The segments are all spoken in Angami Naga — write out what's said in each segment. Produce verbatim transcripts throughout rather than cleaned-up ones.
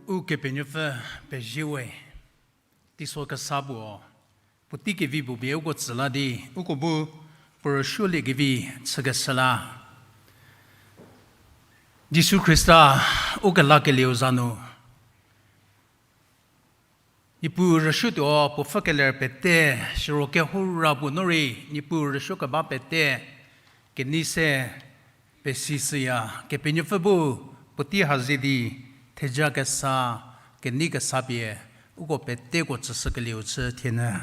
Ukepenuopfü pezie we, teiso kesa puo, puotei kevi puo pie uko tsü la di, uko bu puo rüsuoliekevi chükeshü la. Jisu Khrista, ukelakelieu za nu, Niepuu rüsuotuo puo pfhükeler pete, siro kehoura puo nu rei, Niepuu rüsuokeba pete, kenei se pesishüya, Kepenuopfü bu puotei hazie di, theja kesa, kenei kesa pie, uko peteko tsüshükelieu chü thienyü.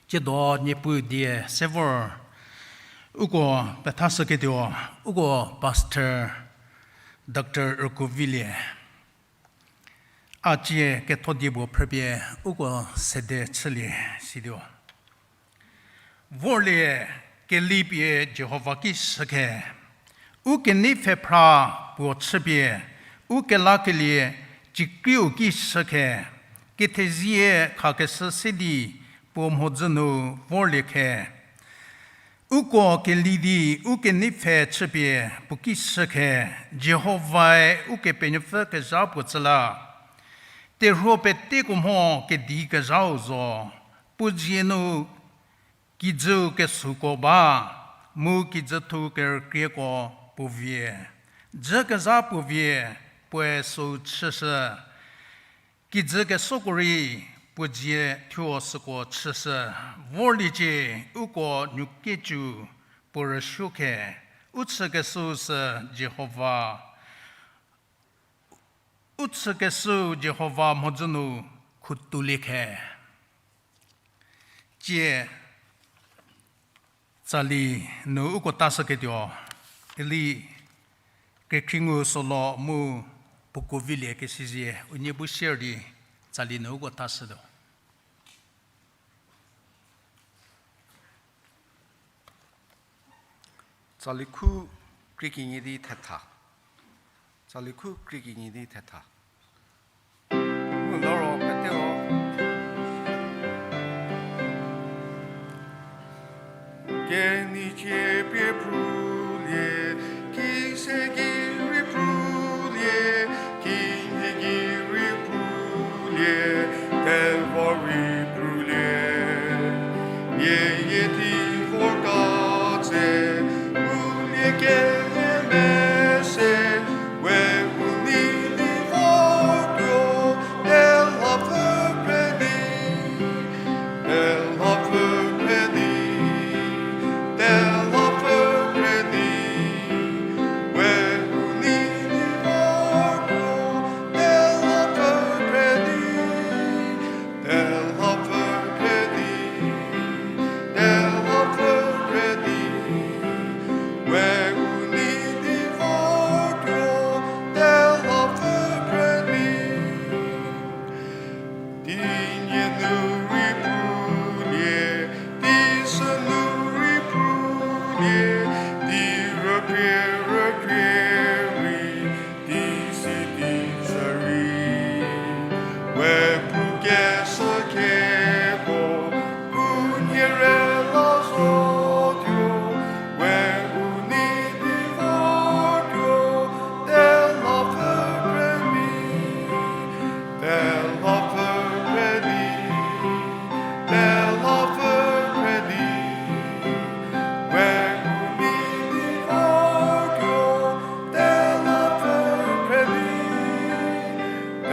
Tsiedo Niepuu die se vor uko pethashüketuo, uko Pastor Doctor Rükuvilie. A cie ketho die puo phrüpie uko sede chülie situo. Vorlie, keli pie Jihova ki shükhe. U kenei pfhephra puo chüpie, u kelakelie cikriu ki shükhe. Kethezie khakeshü se di puo mhodzü nu vorlie khe. Uko keli di u kenei pfhe chüpie puo ki shükhe, Jihovae Ukepenuopfü kezha puo tsü la. Terhuo peteko mho kedi kezhau zo, puo dzie nu kijüu kesuko ba, mu kijüthu kerükrieko puo vie. Dzükezha puo vie, puoe süu chüshü. Kijü kesoko rei puo dzie thuo süko chüshü. Vorliecie, uko nukecu puo rüsuo khe, u chükeshüu sü Jihova, u chükeshüu Jihova mhodzü nu khutoulie khe. Tsie tsali nu uko tashüketuo, eli kekhringu solo mu puko vilie kesizie unie bu share di tsali nu uko tashütuo. Tsali khu krie kenie di thetha. Tsali khu krie kenie di thetha. Mu loro peteko. Kenei cie pie prulie, ki se gei rei prulie, kinhie gei rei prulie, tevo rei prulie. Miayie di vorta tse, ulie kenie mese, we u nei di votuo, telapfü phredi, telapfü phredi, telapfü phredi, we u nei di votuo, telapfü phredi, telapfü phredi, telapfü phredi, we u nei di votuo, telapfü phredi. Di nie nu rei prulie, di sünu rei prulie, di rükrie rükrie rei, di si di sü rei. We pukeshü keko, u nie rei la zotuo, we u nei di votuo, telapfü phredi, telapfü phredi, telapfü phredi, we u nei di votuo, telapfü phredi,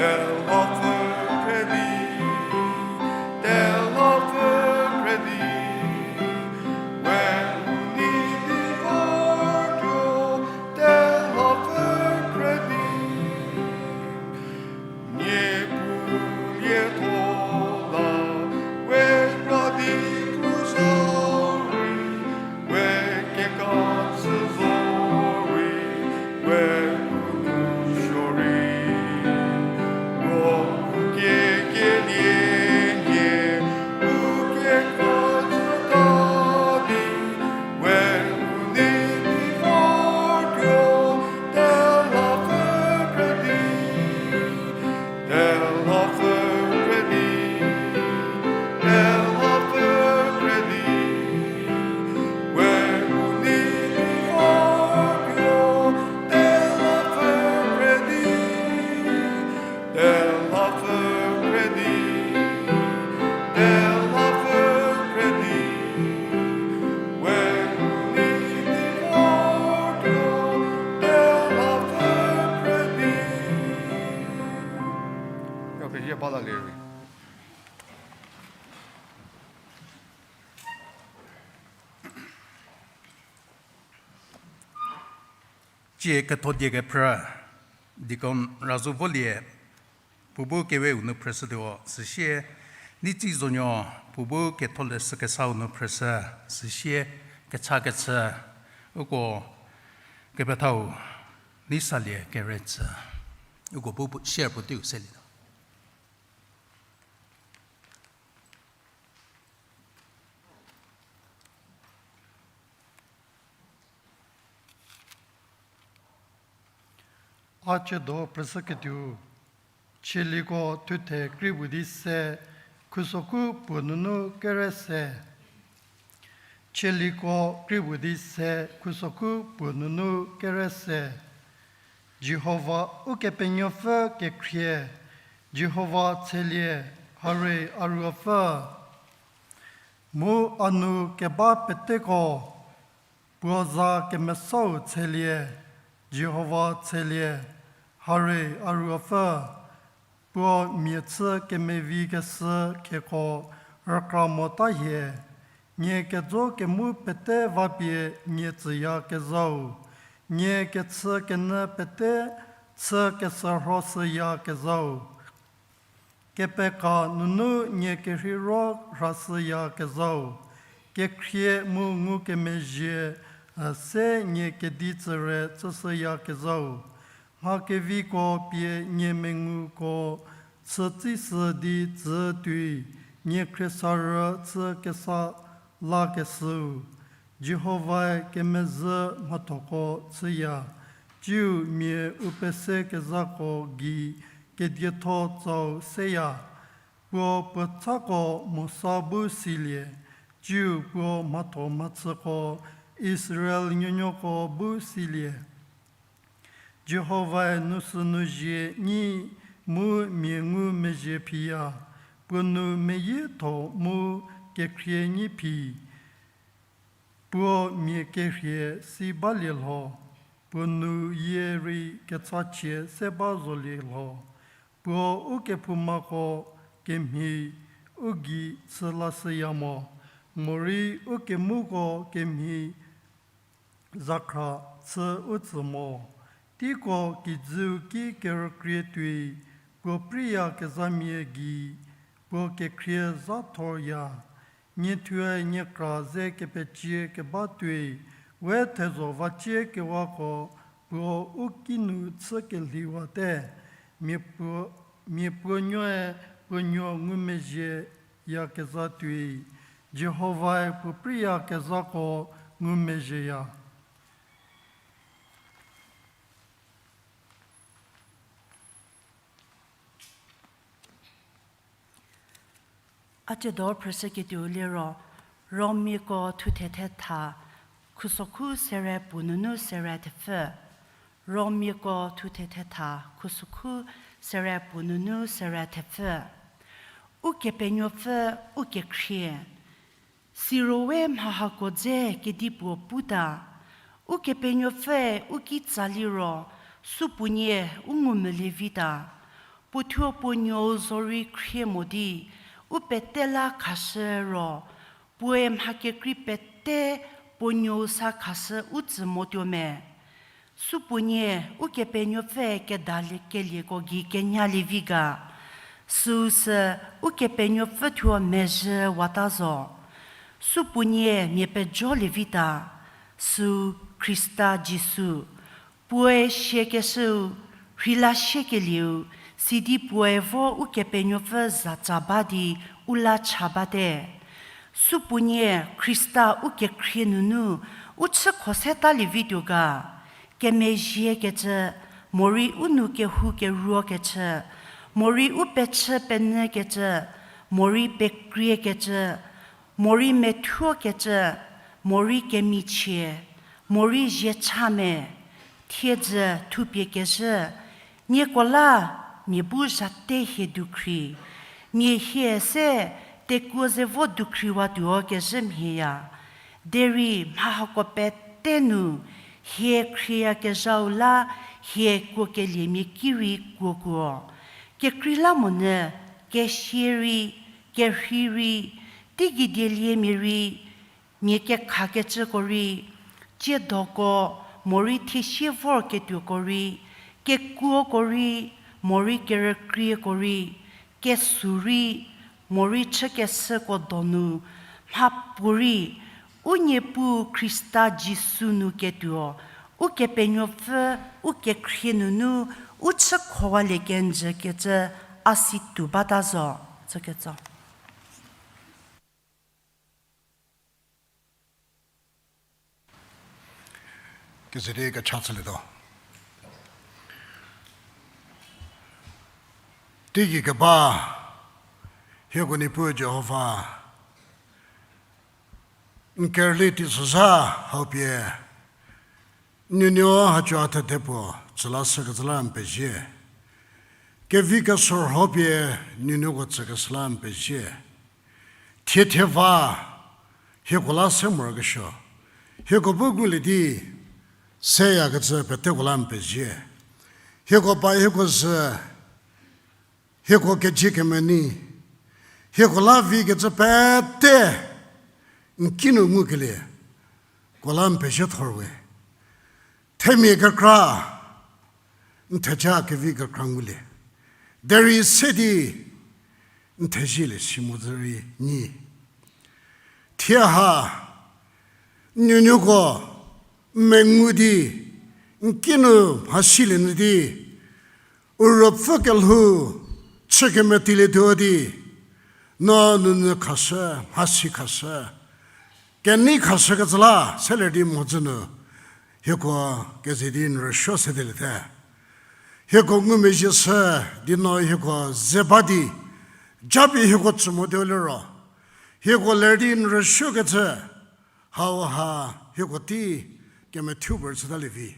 telapfü phredi, telapfü phredi, we u nei di votuo, telapfü phredi. Niepuu lietho la, we kra di pu zo rei, we kekachü zo rei, we u nu suo rei, we Ye bala lerei. Tsie ketho die kephrü, Deacon Razuvolie, puo bu keweu nu phrüshütuo, süsie, Neitsi Zonuo, puo bu ketholeshü kesau nu phrüshü, süsie, kecha kechü, uko kepethau, Neisalie Keretsü, uko bu share puoteiu selietuo. A tsiedo phrüshüketuo, Tsaliko thuthe kri puo di se, khusoku puo nunu kere se. Tsaliko kri puo di se, khusoku puo nunu kere se. Jihova Ukepenuopfü kekhrie, Jihova tshelie, hare a ruopfü. Mu a nu keba peteko, puo za kemesau tshelie, Jihova tshelie, hare a ruopfü. Puo mia chü kemevi keshü kheko rükra mota hie, nie kejo kemu pete vapie nie tsüyakezhau, nie kechü kenyü pete chü kesürhoshüyakezhau. Kepeka nunu nie kerheiro rhashüyakezhau, kekhrie mu ngukemezhie, e, se nie kedi tsüre chüshüyakezhau. Mha keviko pie nie menguko chütsishü di tsü tuoi, nie khriesarü chü kesa lakeshüu. Jihovae kemezhü mhathoko chüya, tsiu mia u pese kezhako gei kedietho tsau seya. Puo puo chako Mosa bu silie, tsiu puo mhatho mhachüko Israel nuonuoko bu silie. Jihovae nu sünu zie nyi mu mia ngumezhie phiya, puo nu meyietho mu kekhrie nyi phi. Puo mia kerhie si balie lho, puo nu yie rei kechachie se ba zolie lho. Puo ukephoumako kemhie u gei chü lashüya mo, morei ukemuko kemhie zakhra chü u tsü mo. Teiko kijüu ki kerükrie tuoi, puo preiyakezhamia gei puo kekhrie zha thorya. Nie thuoe nie kra ze kepecie keba tuoi, we thezho vacie kewako puo u kinu chü kelhiwate. Miapuo, miapuonuoe puo nuo ngumezhieyakezha tuoi, Jihovae puo preiyakezhako ngumezhieya. A tsiedo phrüshüketuo liro, Romiako thuthe thetha, khusokhu sere puo nunu sere thepfü. Romiako thuthe thetha, khusokhu sere puo nunu sere thepfü. Ukepenuopfü, ukekhrie. Siro we mha hako dze kedipuo puta, Ukepenuopfüe u ki tsa liro, supuonie u ngumvülie vita. Puo thuo puo nuou zorei khrie mo di, u pete la khashü ro, puoe mha kekrei pete puo nuou sa khashü u tsü motuo me. Supuonie Ukepenuopfü kedaliekelieko gei kenyalie vi ga. Süu sü Ukepenuopfü thuo mezhüwata zo. Supuonie mia pejolie vita. Süu Khrista Jisu. Puoe siakeshüu, rheila siekelieu, sidi puoe vo Ukepenuopfü zatsa ba di u la cha bate. Supuonie Khrista ukekhrie nunu u chü kho se talie vituo ga. Kemezhiekecü, morei u nou kehoukeruokecü, morei u pechü penyükecü, morei pekriekecü, morei methuokecü, morei kemichie, morei ziechame, thiedzü thupie kezhü, nieko la mia bu zhate hie dukhri, mia hie se tekuo ze vo dukhriwatuo kezhü mhieya. Derei mha hako pete nu hie khrieyakezhau la hie kuokeliemia ki rei kuokuo. Kekreilamonyü, kesia rei, kerhei rei, teigei dieliemia rei, mia kekhakecüko rei, tsiedoko, morei thiesie vorketuoko rei, kekuoko rei, morei kerükrieko rei, kesu rei, morei chükeshüko donu, mhapuorei, u Niepuu Khrista Jisu nu ketuo, Ukepenuopfü, u kekhrie nunu, u chükhowalie kenjükecü, a si tuo bata zo, tsüketso. Keze di kecha chülietuo. Teigei keba, hieko Niepuu Jihova, n kerüli teisozha hau pie, n nuonuo haco a thede puo, tsü la sükecü la n pezie. Kevi kesorho pie, n nuonuoko tsükeshü la n pezie. Thie thie va, hieko la se morokesuo. Hieko bu ngulie di, seyakecü peteko la n pezie. Hieko ba hieko zhü, hieko kezie kemenei, hieko la vikecü pete, n kinu ngukelie, ko la n pezie thorwe. Themia kekra, n theja kevi kekra ngulie. Derei se di, n thezielie si mo zü rei nyi. Thie ha, n nuonuoko, n mengu di, n kinu mhasilie nyü di, u ruopfü kelhou, chü kemetilie tuo di, no nounyü khashü, mhasi khashü, kenei khashükecü la, seler di mhodzü nu, hieko keze di n rüsuo sedeliete. Hieko ngumezhie shü, di no hieko ze ba di, japie hieko tsü motuo liro, hieko ler di n rüsuokecü, hauha hieko tei kemethuo puo rüchütalie vi.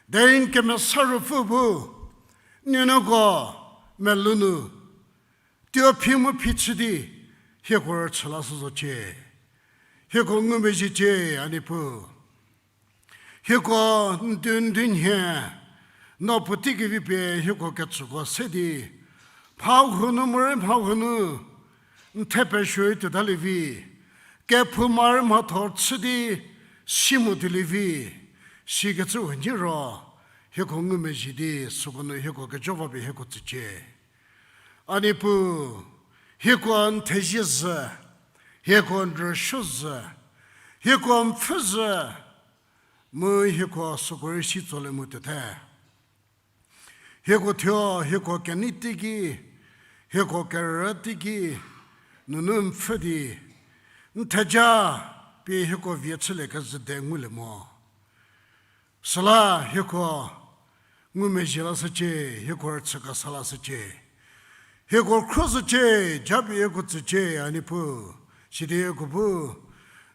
Derei n kemesa ruopfü bu, n nuonuoko melou nu, tuo phi mu phi chü di, hieko rüchü lashü zocie. Hieko ngumezhiecie, a Niepuu. Hieko ndu ndu nhie, no puotei kevi pie hieko ketsüko se di, mha huo nu morei mha huo nu, n thepesuo tuotalie vi, kephouma rei mhatho chü di, si mo tuolie vi, sikecü huo nyi ro, hieko ngumezhie di, süko nu hieko kejo va pie hieko tsücie. A Niepuu, hieko n thezie zhü, hieko n rüsuo zhü, hieko n pfhü zhü, mu hieko süko rei si tsolie mu tuote. Hieko thuo, hieko kenei teiki, hieko kerü teiki, nunu n pfhü di, n theja pie hieko vie chülie kezhü de ngulie mo. Süla hieko ngumezhie lashücie, hieko rüchü kesa lashücie. Hieko khro shücie, japie hieko tsücie, a Niepuu. Sidi hieko bu,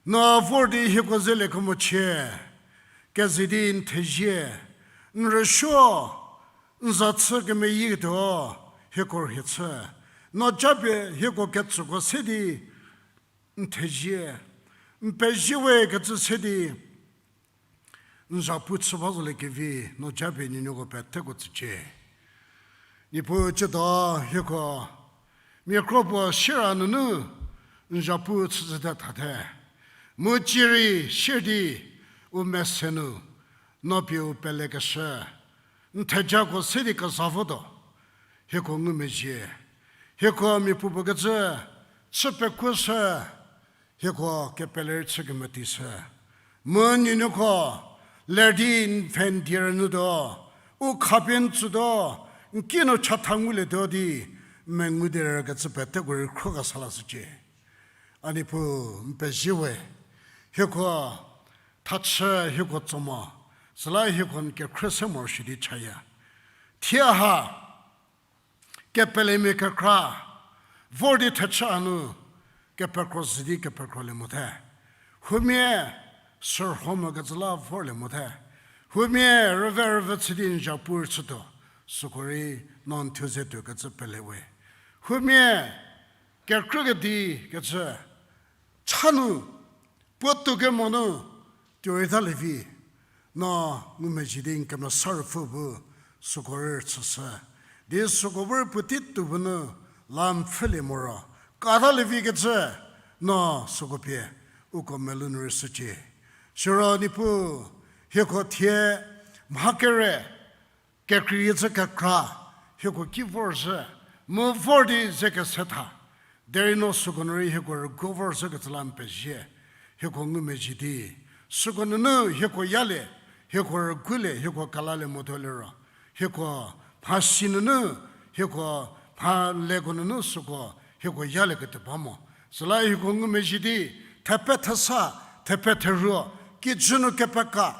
no vor di hieko zelie kemochie, keze di n thezie, n rüsuo, n za chü kemeyieketuo, hieko rhie chü. No japie hieko ketsüko se di, n thezie, n pezie we kecü se di, n zhapu chü ba zolie kevi, no japie n nuonuoko peteko tsücie. Niepuu ciedo hieko, mia kro puo siera nunu, n zhapu chüzhüte thate. Mu cierei sier di, u mese nu, no pie u pelekeshü, n thejako se di keza votuo, hieko ngumezhie. Hieko mia puopuo kecü, chü pekuoshü, hieko kepele rei chü kemeti shü. Mu n nuonuoko, ler di n pfhe n die rünyütuo, u khapie n tsütuo, n kinu chatha ngulietuo di, n mengu di rükecü peteko rei khro kesa lashücie. A Niepuu, n pezie we, hieko thachü hieko tso mo, süla hieko n kekhrie se morosuo di chaya. Thie ha, kepelemia kekra, vor di thechü hanu, kepekro zhü di kepekrolie mote. Huomia, sürho mokecü la vorlie mote. Huomia, rüve rüve chü di n zhapu rüchütuo, süko rei no n thuo ze tuokecü pele we. Huomia, kekrükedi kecü, cha nu, puotou kemo nu, tuoreitalie vi, no ngumezhie di n kemesa ruopfü bu, süko rei rüchüshü. Di süko vor puotei tuo bu nu la n pfhülie moro, kata lievi kecü, no süko pie uko melou nu rei shücie. Siro Niepuu, hieko thie mha kere, kekreikecü kekra, hieko ki vor zhü, mu vor di ze kese tha. Derei no süko nu rei hieko rüguo vor zhükecü la n pezie. Hieko ngumezhie di, süko nunu hieko yalie, hieko rüguolie, hieko kelalie motuo liro, hieko mhasi nunu, hieko mhaleko nunu süko hieko yalieketuo ba mo. Süla hieko ngumezhie di, thepe thesa, thepe theruo, kijü nu kepeka,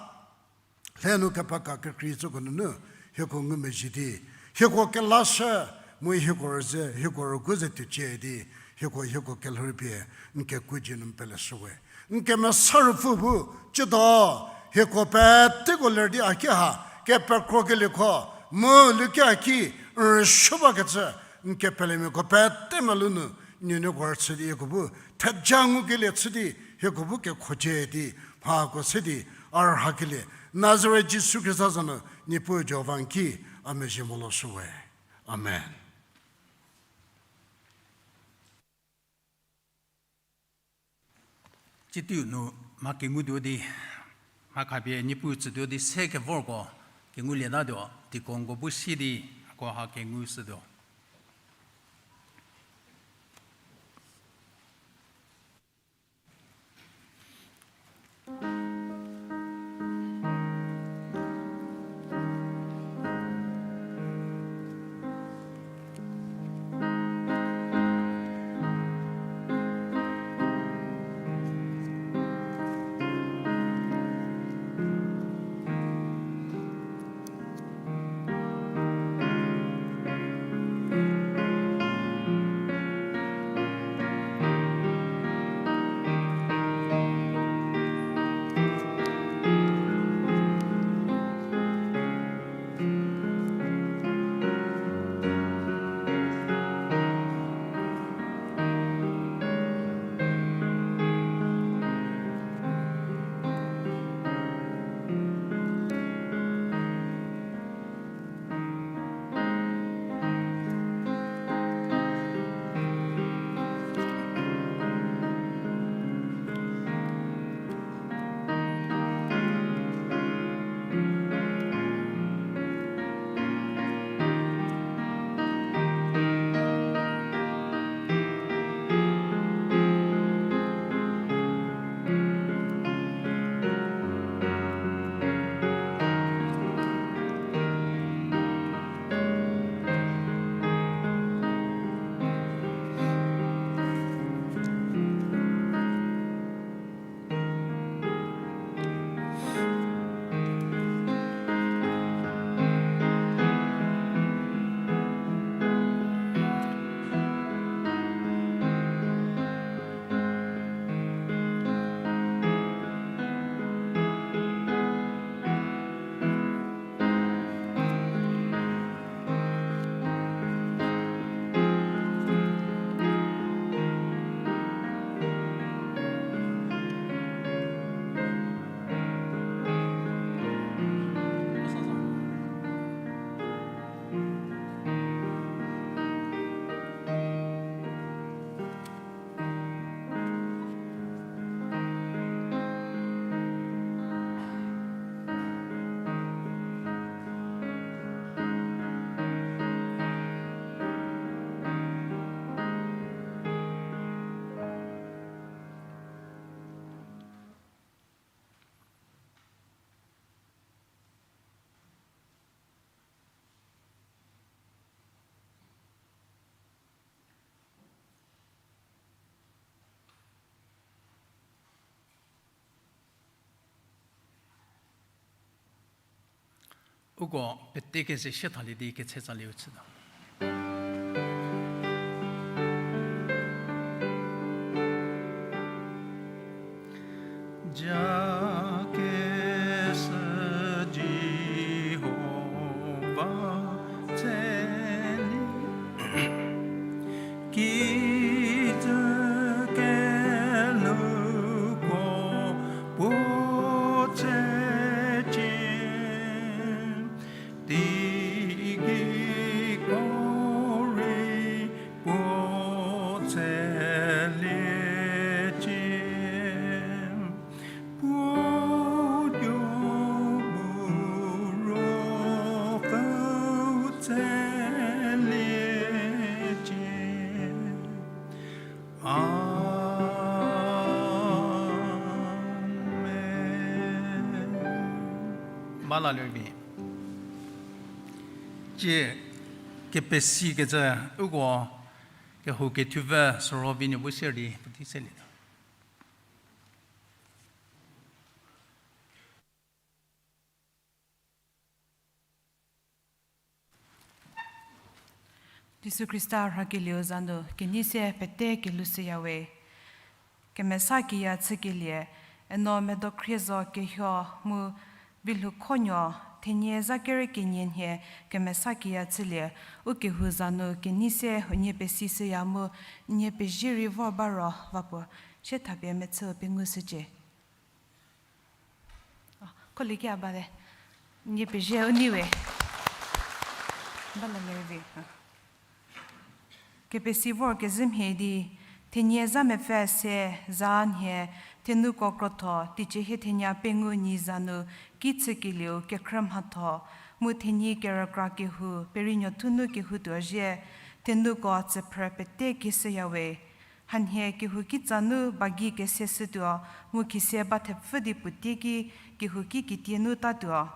lhe nu kepeka kekreikecüko nunu hieko ngumezhie di, hieko kelashü, mu hieko rüze, hieko rüguo ze tuocie di, hieko, hieko kelhou rei pie n kekuo dzie nu n peleshüwe. N kemesa ruopfü bu, ciedo, hieko peteko ler di a ki ha kepekrokelie kho, mu luki a ki n rüsuo bakecü, n kepelemiako pete melou nu, nuonuoko rüchü di hieko bu theja ngukelie chü di, hieko bu kekhociedi, mhako se di, a rhakelie, Nazaret Jisu Khrista za nu Niepuu Jihova n ki a mezhie molo shüwe. Amen. Tsitiu nu mha kengutuo di, mha khapie Niepuu tsütuo di se kevorko kengulietatuo, deaconko bu sie di, hako ha kengu shütuo. Uko pete keze sie thalie di ketse tsalieu chütuo. Jakeshü Jihova tsali, kijü kelhouko puo tsecie, teigei Ba la lerbi. Tsie kepesikecü uko kehou kethuve soro vi nu bu se di puotei selie. Jisu Khrista rhakelieu za nu kenei se pete kelhou shüyawe. Kemesa kiya chükelie, eno medo khrie zo kehuo mu Vilhou Khonuo, thenie za kerü kenie nhie kemesa kiya chülie, u kehou za nu kenei se unie pesishüya mu, unie pezie rei vor ba ro va puo, sie thapie mechü pengou shücie. Kholiekia bate. Unie pezie u nei we. Ba la lervi. Kepesi vor kezhü mhie di, thenie za mepfü se za nhie, thenuko krotho, teicie hie thenie pengou nyi za nu, ki chükelieu kekhrü mhatho, mu thenie kerükra kehou, perinuo thu nu kehou tuo zhie, thenuko tsüphrü pete ki shüyawe. Hanhie kehou kitsa nu bagi kese shütuo, mu khise ba thepfü di puotei ki kehou ki kitie nu tatuo.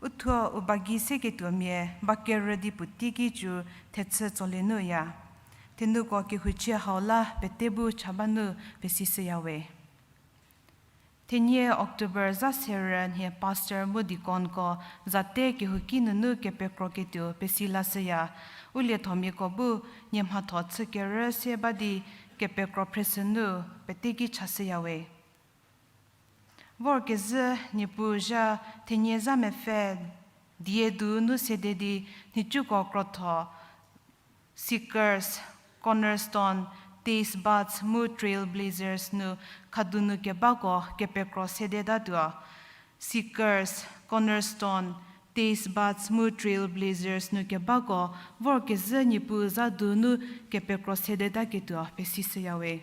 Uthuo u bagi seketuomia ba kerü di puotei ki cü thechü tsolie nuya. Thenuko kehouchie hau la pete bu cha ba nu pesishüyawe. Thenie October za serü nhie pastor mu deaconko zate kehouki nunu kepekro ketuo pesi lashüya. U liethomiako bu nie mhatho chü kerü se ba di kepekro phreshü nu pete ki chashüyawe. Vorkezhü Niepuu zha thenie za mepfü die du nu sede di nhicuko krotho, Seekers, Cornerstone, Taste Buds mu Trailblazers nu khadu nu kebako kepekro sedetatuo. Seekers, Cornerstone, Taste Buds mu Trailblazers nu kebako vorkezhü Niepuu za du nu kepekro sedetaketuo pesishüyawe.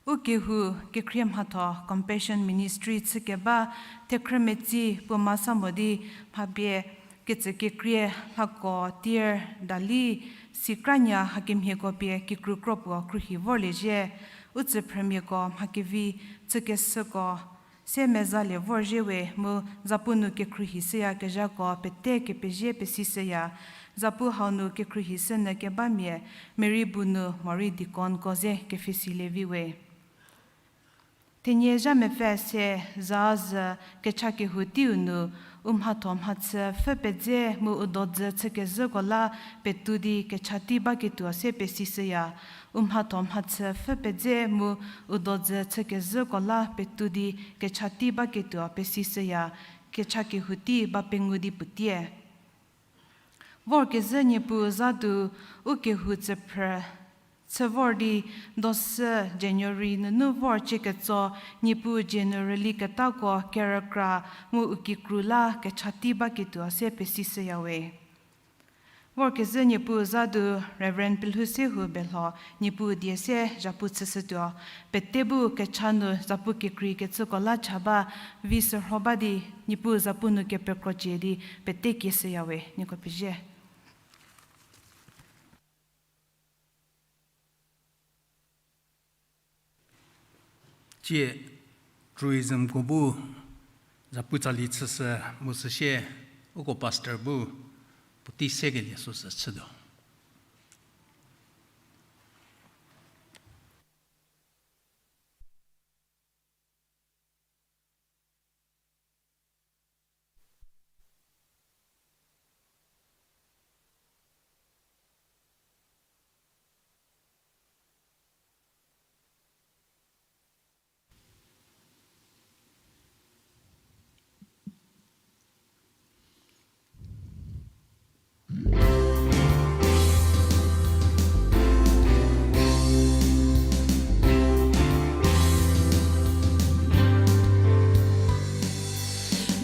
U kehou kekhrie mhatho Compassion Ministry chükeba thekhrümetsi puo masa mo di mhapie ketsü kekrie lhako tier dali sikranya hakemhieko pie kikru kro puo khruohi vorliecie. U tsüphrümiako mha kevi chükeshüko se mezalie vorzhie we mu zapu nu kekhruohi shüyakezhako pete kepezie pesishüya. Zapu hau nu kekhruohi shünyü kebamia Mary bu nu morei deaconko ze kepfhesilie vi we. Thenie zha mepfü se za zhü kecha kehou teiu nu u mhatho mhachü pfhü pedze mu u dodzü chükezhüko la petou di kecha tei baketuo se pesishüya. U mhatho mhachü pfhü pedze mu u dodzü chükezhüko la petou di kecha tei baketuo pesishüya. Kecha kehou tei ba pengou di puotie. Vorkezhü Niepuu za du u kehou tsüphrü chü vor di doshü January nunu vor cie ketso Niepuu January ketako kerükra mu u kikru la kecha tei baketuo se pesishüyawe. Vorkezhü Niepuu za du Reverend Pelhou Sehou Belho Niepuu die se zhapu chüshütuo. Pete bu kecha nu zapu kekrei kecüko la cha ba vi shürho ba di Niepuu zapu nu kepekrocie di pete kieshüyawe. Nieko pezie. Tsie tourismko bu zapu tsali chüshü mu süsie uko pastor bu puotei sekelie süsü chütuo.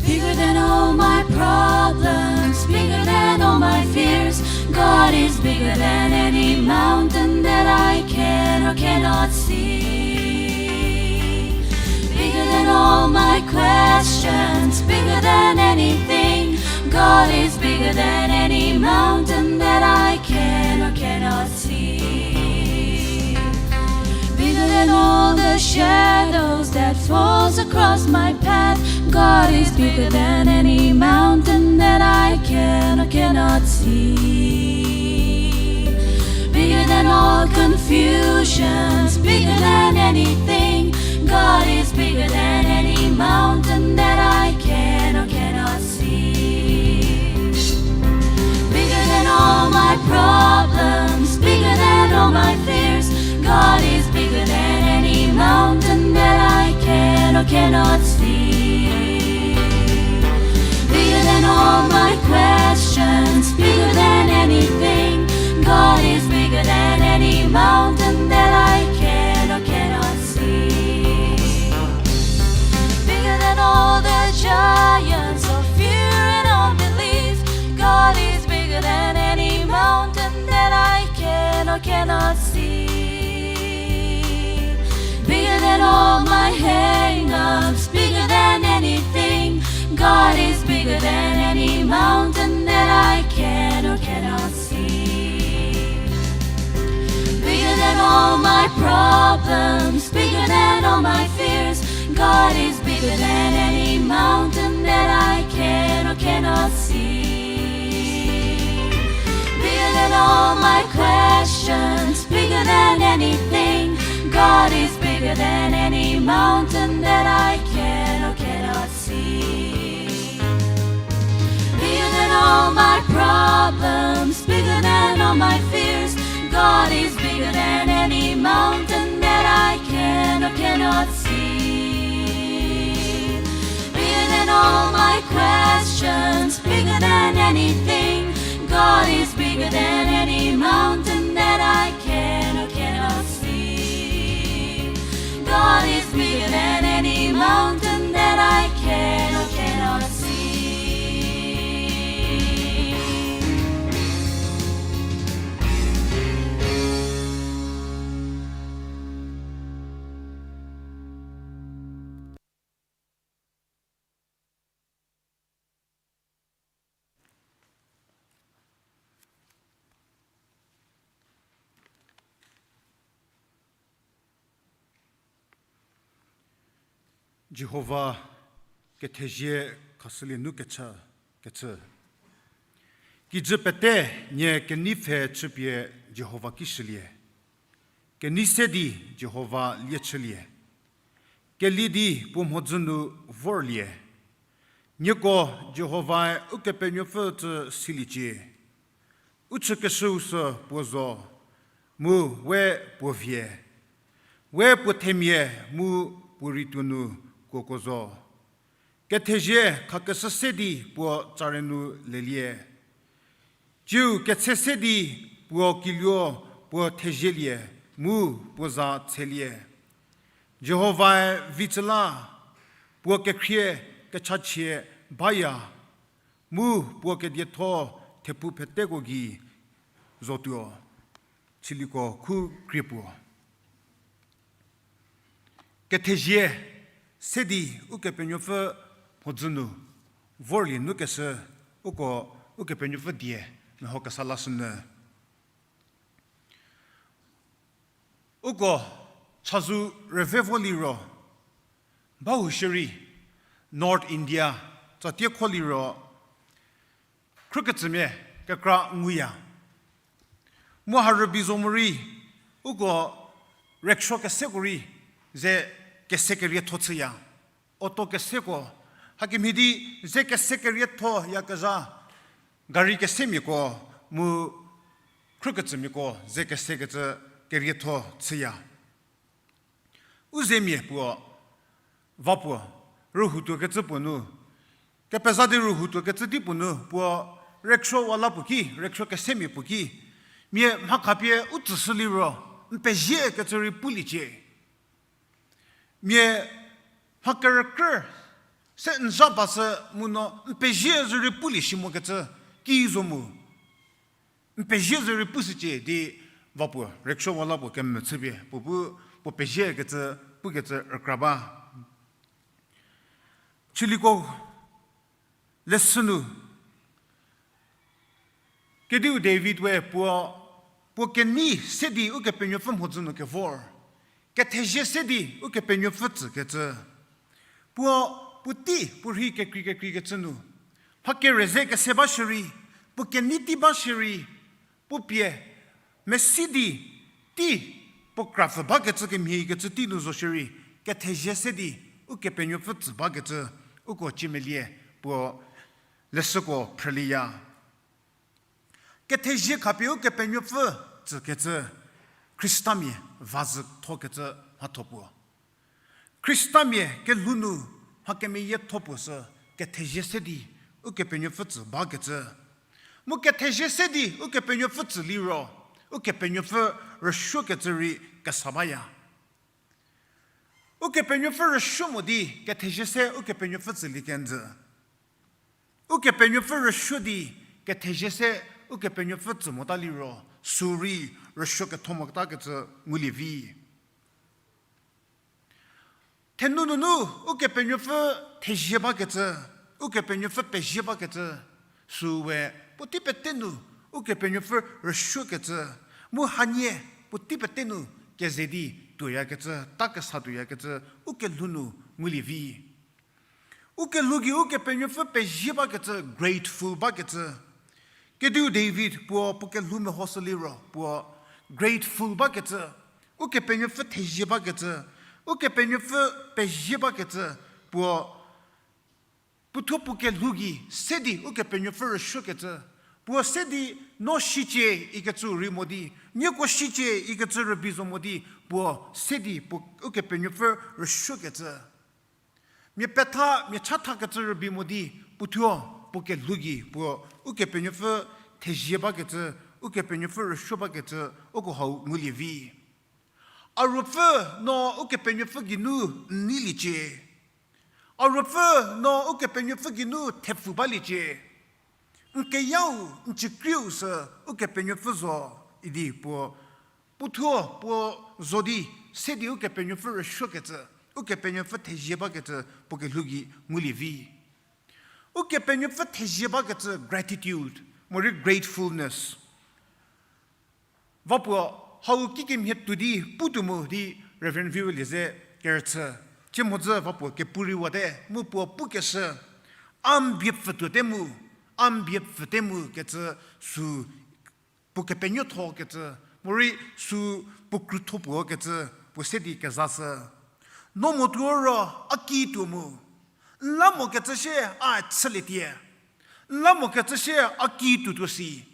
Bigger than all my problems, bigger than all my fears. God is bigger than any mountain that I can or cannot see. Bigger than all my questions, bigger than anything. God is bigger than any mountain that I can or cannot see. Bigger than all the shadows that falls across my path, God is bigger than any mountain that I can or cannot see. Bigger than all confusions, bigger than anything. God is bigger than any mountain that I can or cannot see. Bigger than all my problems, bigger than all my fears. God is bigger than any mountain that I can or cannot see. Bigger than all my questions, bigger than anything. God is bigger than any mountain that I can or cannot see. Bigger than all the giants of fear and unbelief. God is bigger than any mountain that I can or cannot see. Bigger than all my hang-ups, bigger than anything. God is bigger than any mountain that I can or cannot see. Bigger than all my problems, bigger than all my fears. God is bigger than any mountain that I can or cannot see. Bigger than all my questions, bigger than anything. God is bigger than any mountain that I can or cannot see. Bigger than all my problems, bigger than all my fears. God is bigger than any mountain that I can or cannot see. Bigger than all my questions, bigger than anything. God is bigger than any mountain that I can or cannot see. God is bigger than any mountain that I can or cannot see. Jihova kethezie khashülie nu kechü, kechü. Kijü pete nie kenei pfhe chüpie Jihova ki shülie. Kenei se di Jihova lie chülie. Kelie di puo mhodzü nu vorlie. Nieko Jihovae Ukepenuopfü tsü siliecie. U chükeshüu sü puo zo, mu we puo vie. We puo themia mu puo rituo nu kuoko zo. Kethezie khakeshü se di puo tsare nu lelie. Tsiu ketse se di puo kiluo puo thezielie mu puo za tshelie. Jihovae vicü la, puo kekhrie kechachie baya, mu puo kedietho thepfu pheteko gei zotuo. Siliko khu krie puo. Kethezie se di Ukepenuopfü mhodzü nu vorlie nu keshü, uko Ukepenuopfü die meho kesa lashünyü. Uko chazou rüve vo liro, bahou shierei, North India, tsatie kho liro, khrükecümia kekra nguya. Mu ha rübei zo morei, uko rickshaw keseko rei ze kese kerietho chüya. Auto keseko, hakemhie di ze kese kerietho yakezha, gari kesemiako, mu khrükecümiako ze kesekecü kerietho chüya. U zemia puo, va puo, rühoutuokecü puo nu, kepeza di rühoutuokecü di puo nu, puo rickshaw wala puo ki, rickshaw kesemia puo ki, mia mha khapie u tsüshü liro, n pezie kecü rei puliecie. Mia mha kerükrü se n zha ba sü mu no n pezie zü rei pulie shi mokecü ki zo mu. N pezie zü rei pushücie di va puo, rickshaw wala puo kemvü chüpie, puo bu, puo pezie kecü, pukecü rükra ba. Chüliko leshü nu, kediu David we puo, puo kenei se di Ukepenuopfü mhodzü nu kevor, kethezie se di Ukepenuopfü tsükecü. Puo Puotei, puo rhei kekrei kekreikecü nu, mha kere ze kese ba shierei, puo kenei tei ba shierei, puo pie mesi di tei puo krapfü bakecü kemhiekecü tei nu zo shierei, kethezie se di Ukepenuopfü tsü bakecü, uko ciemelie puo leshüko phrülieya. Kethezie khapie Ukepenuopfü tsükecü, Khristamia va züthokecü mhatho puo. Khristamia kelhou nu mha kemeyietho puo sü kethezie se di Ukepenuopfü tsü bakecü. Mu kethezie se di Ukepenuopfü tsü liro, Ukepenuopfü rüsuokecü rei kesa baya. Ukepenuopfü rüsuo mo di kethezie se Ukepenuopfü tsülie kenjü. Ukepenuopfü rüsuo di kethezie se Ukepenuopfü tsü mota liro, sü rei rüsuo ketho motakecü ngulie vi. Thenu nunu Ukepenuopfü thezie bakecü, Ukepenuopfü pezie bakecü, süu we puotei pete nu Ukepenuopfü rüsuokecü, mu hanie puotei pete nu keze di tuoyakecü, ta kesa tuoyakecü, ukelhou nu ngulie vi. Ukelhou gei Ukepenuopfü pezie bakecü, grateful bakecü. Kediu David puo puo kelhou mehoshü liro puo grateful bakecü, Ukepenuopfü thezie bakecü, Ukepenuopfü pezie bakecü, puo puothuo puo kelhou gei se di Ukepenuopfü rüsuokecü, puo se di no shicie ikecü rei mo di, nieko shicie ikecü rübei zo mo di, puo se di puo Ukepenuopfü rüsuokecü. Mia petha, mia chathakecü rübei mo di, puothuo puo kelhou gei puo Ukepenuopfü thezie bakecü, Ukepenuopfü rüsuo bakecü, uko hau ngulie vi. A ruopfü no Ukepenuopfü geinu n neiliecie. A ruopfü no Ukepenuopfü geinu thepfu baliecie. N keyau, n cükriu sü Ukepenuopfü zo idi puo, puothuo puo zo di se di Ukepenuopfü rüsuokecü, Ukepenuopfü thezie bakecü puo kelhou gei ngulie vi. Ukepenuopfü thezie bakecü gratitude, morei gratefulness. Va puo hau kikemhie tuo di putuo mu di Reverend Vivelie ze kerüchü. Cie mhodzü va puo kepu rei wate, mu puo pukeshü, a n bie pfütuote mu, a n bie pfüte mu kecü sü puo kepenuothokecü, morei sü puo krütho puo kecü, puo se di kezashü. No motuo ro a ki tuo mu. N la mokecü sie a chülietie. N la mokecü sie a ki tuotuo si.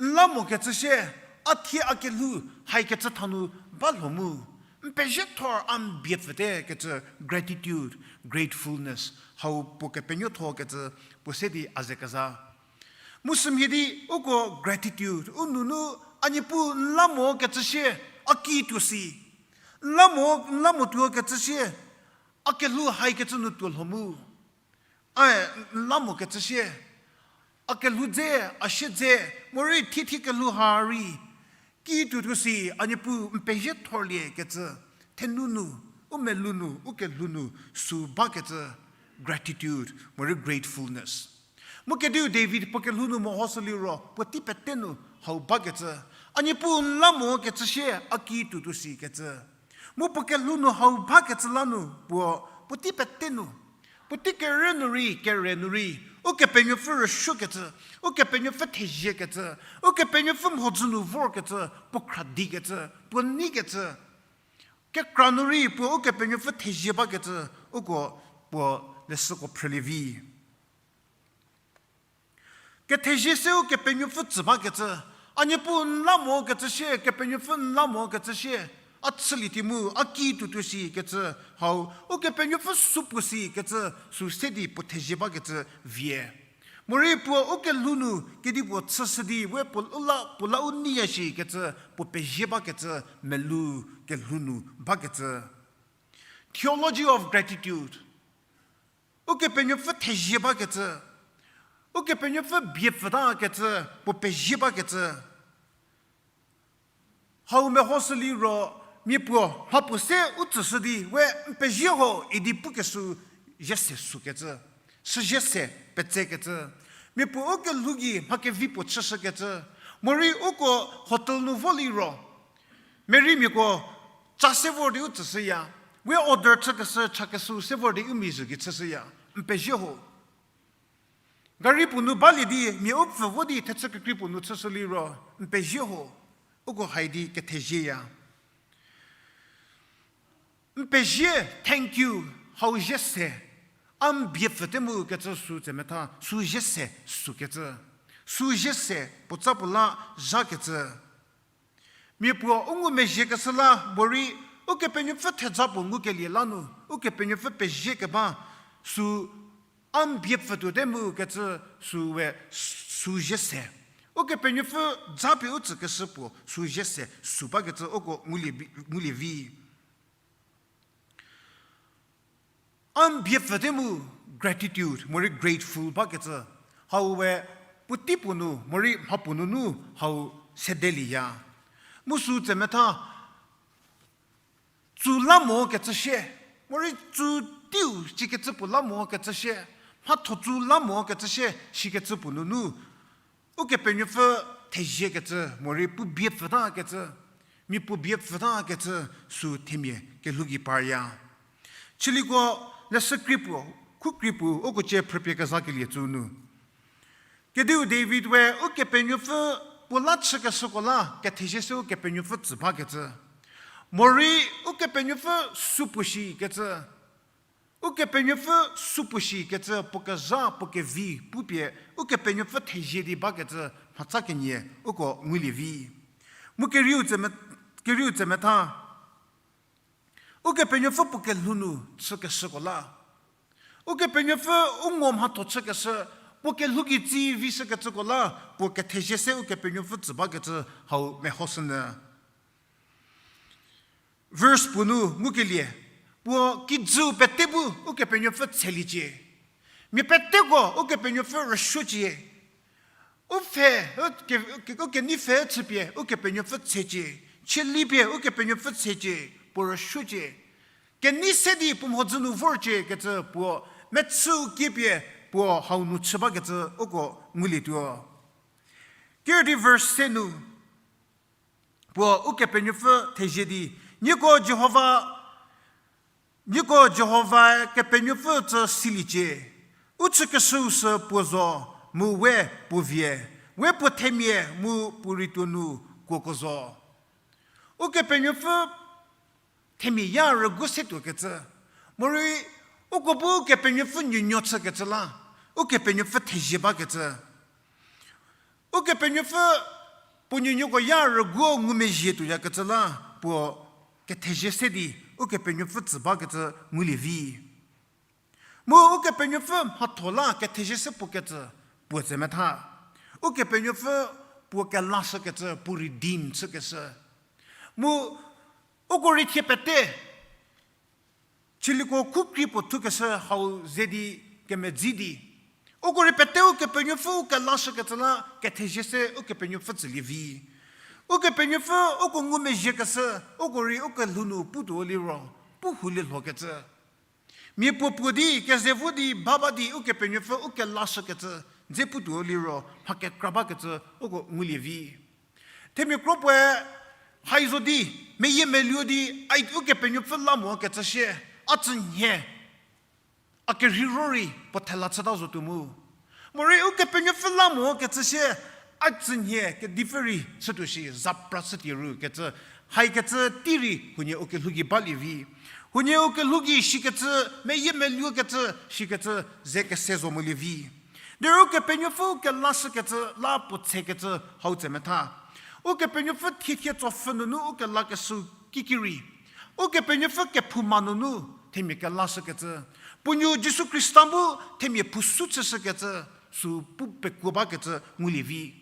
N la mokecü sie, a thie a kelhou haikecü thanu ba lho mu. N pezie thor a n bie pfüte kecü gratitude, gratefulness. Hau puo kepenuothokecü puo se di a ze keza. Mu sümhie di uko gratitude, u nunu a Niepuu n la mokecü sie a ki tuo si. N la mo, n la motuo kecü sie, a kelhou haikecü nu tuo lho mu. Ae, n la mokecü sie, a kelhou dze, a siedze, morei thie thie kelhou ha rei, ki tuotuo si, a Niepuu n pezie thorlie kecü, thenu nu, u melou nu, u kelhou nu, sü bakecü, gratitude, morei gratefulness. Mu kediu David puo kelhou nu mehoshü liro, puotei pete nu hau bakecü, a Niepuu n la mokecü sie, a ki tuotuo si kecü. Mu puo kelhou nu hau bakecü la nu puo, puotei pete nu, puotei kerü nu rei, kere nu rei, Ukepenuopfü rüsuokecü, Ukepenuopfü theziekecü, Ukepenuopfü mhodzü nu vorkecü, puo khra dikecü, puo neikecü. Kekra nu rei puo Ukepenuopfü thezie bakecü, uko puo leshüko phrülie vi. Kethezie se Ukepenuopfü tsü bakecü, a Niepuu n la mokecü sie, Kepenuopfü n la mokecü sie, a chülie ti mu, a ki tuotuo si kecü, hau, Ukepenuopfü sü puo si kecü, sü se di puo thezie bakecü vie. Morei puo u kelhou nu kedipuo chüshü di we puo u la, puo la u neiya shi kecü, puo pezie bakecü, melou kelhou nu bakecü. Theology of gratitude. Ukepenuopfü thezie bakecü, Ukepenuopfü bie pfütakecü, puo pezie bakecü. Hau mehoshü liro, mia puo mha puo se u tsüshü di we n pezie ho idi pukeshü, zie se sükecü, süzie se petsekecü. Mia puo u kelhou gei mha kevi puo chüshükecü. Morei uko hotel nu vo liro, Marymiako cha se vor di u tsüshüya. We order chükeshü chakeshüu se vor di u mizhü gei chüshüya, n pezie ho. Gari puo nu balie di mia u pfü vo di thechü kekrei puo nu chüshü liro, n pezie ho. Uko hai di kethezieya. N pezie, thank you, hau zhie se. A n bie pfüte mu kecü sü tsemetha, sü zhie se sükecü. Sü zhie se, puotsa puo la zhakecü. Mia puo u ngumezhiekeshü la morei, Ukepenuopfü theja puo ngukelie la nu, Ukepenuopfü pezie keba, sü a n bie pfütuote mu kecü sü we sü zhie se. Ukepenuopfü japie u tsükeshü puo sü zhie se sü bakecü uko ngulie vi. A n bie pfüte mu gratitude, morei grateful bakecü. Hau we puotei puo nu, morei mha puo nunu hau sedelieya. Mu sü tsemetha, tsu la mo kecü shie, morei tsu teiu sikecü puo la mo kecü shie, mhatho tsu la mo kecü shie, sikecü puo nunu, Ukepenuopfü theziekecü, morei puo bie pfütakecü, mia puo bie pfütakecü sü themia kelhou gei parya. Chiliko leshü krie puo, khu krie puo, uko cie phrüpie kezakelie tsü nu. Kediu David we Ukepenuopfü puo la chükeshüko la, kethezie se Ukepenuopfü tsü bakecü. Morei Ukepenuopfü sü puo shikecü. Ukepenuopfü sü puo shikecü puo kezha puo kevi pupie Ukepenuopfü thezie di bakecü mhatsa kenie uko ngulie vi. Mu kerieu tseme-, kerieu tsemetha, Ukepenuopfü puo kelhou nu chükeshüko la. Ukepenuopfü u ngo mhatho chükeshü, puo kelhou gei tsi vishükecüko la, puo kethezie se Ukepenuopfü tsü bakecü hau mehoshünyü. Verse puo nu ngukelie, puo kijüu pete bu Ukepenuopfü tsheliecie. Mia peteko Ukepenuopfü rüsuocie. U pfhe, u ke-, u ke-, u kenei pfhe chüpie Ukepenuopfü tshecie. Chielie pie Ukepenuopfü tshecie, puo rüsuocie. Kenei se di puo mhodzü nu vorcie kecü puo mechüu kiepie puo hau nu chü bakecü uko ngulietuo. Ker di verse se nu, puo Ukepenuopfü thezie di, nieko Jihova, nieko Jihovae Kepenuopfü tsü siliecie, u chükeshüu sü puo zo, mu we puo vie, we puo themia mu puo rituo nu kuoko zo. Ukepenuopfü themia ya rügu se tuokecü. Morei, uko bu Ukepenuopfü nuonuo chükecü la, Ukepenuopfü thezie bakecü. Ukepenuopfü puo nuonuoko ya rüguo ngumezhie tuoyakecü la, puo kethezie se di Ukepenuopfü tsü bakecü ngulie vi. Mu Ukepenuopfü mhatho la kethezie se puo kecü, puo tsemetha. Ukepenuopfü puo kelashükecü, puo redeem chükeshü. Mu uko rei thie pete, chiliko khu krie puo thukeshü hau ze di kemedzi di. Uko rei pete Ukepenuopfü u kelashükecü la kethezie se Ukepenuopfü tsülie vi. Ukepenuopfü uko ngumezhiekeshü, uko rei u kelhou nu putuo liro, pu hulie lhokecü. Mia puo puo di, keze vo di, baba di, Ukepenuopfü u kelashükecü, dze putuo liro, mha kekra bakecü, uko ngulie vi. Themia kro puoe, hai zo di, meyiemeluo di, ai Ukepenuopfü la mo kecü shie, a tsünhie, a kerheiro rei, puo thela chüta zotuo mu. Morei Ukepenuopfü la mo kecü shie, a tsünhie kedipfü rei chütuo shi, zapra chütie ru kecü, haikecü tei rei huonie u kelhou gei balie vi. Huonie u kelhou gei shikecü, meyiemeluokecü, shikecü, ze kese zo molie vi. Derei Ukepenuopfü u kelashükecü, la puo tsekecü, hau tsemetha. Ukepenuopfü thiethie tsopfhü nunu u kelakeshü kikirei. Ukepenuopfü kephouma nunu themia kelashükecü. Puo nuo Jisu Khrista bu themia phousu chüshükecü, sü pu pekuo bakecü ngulie vi.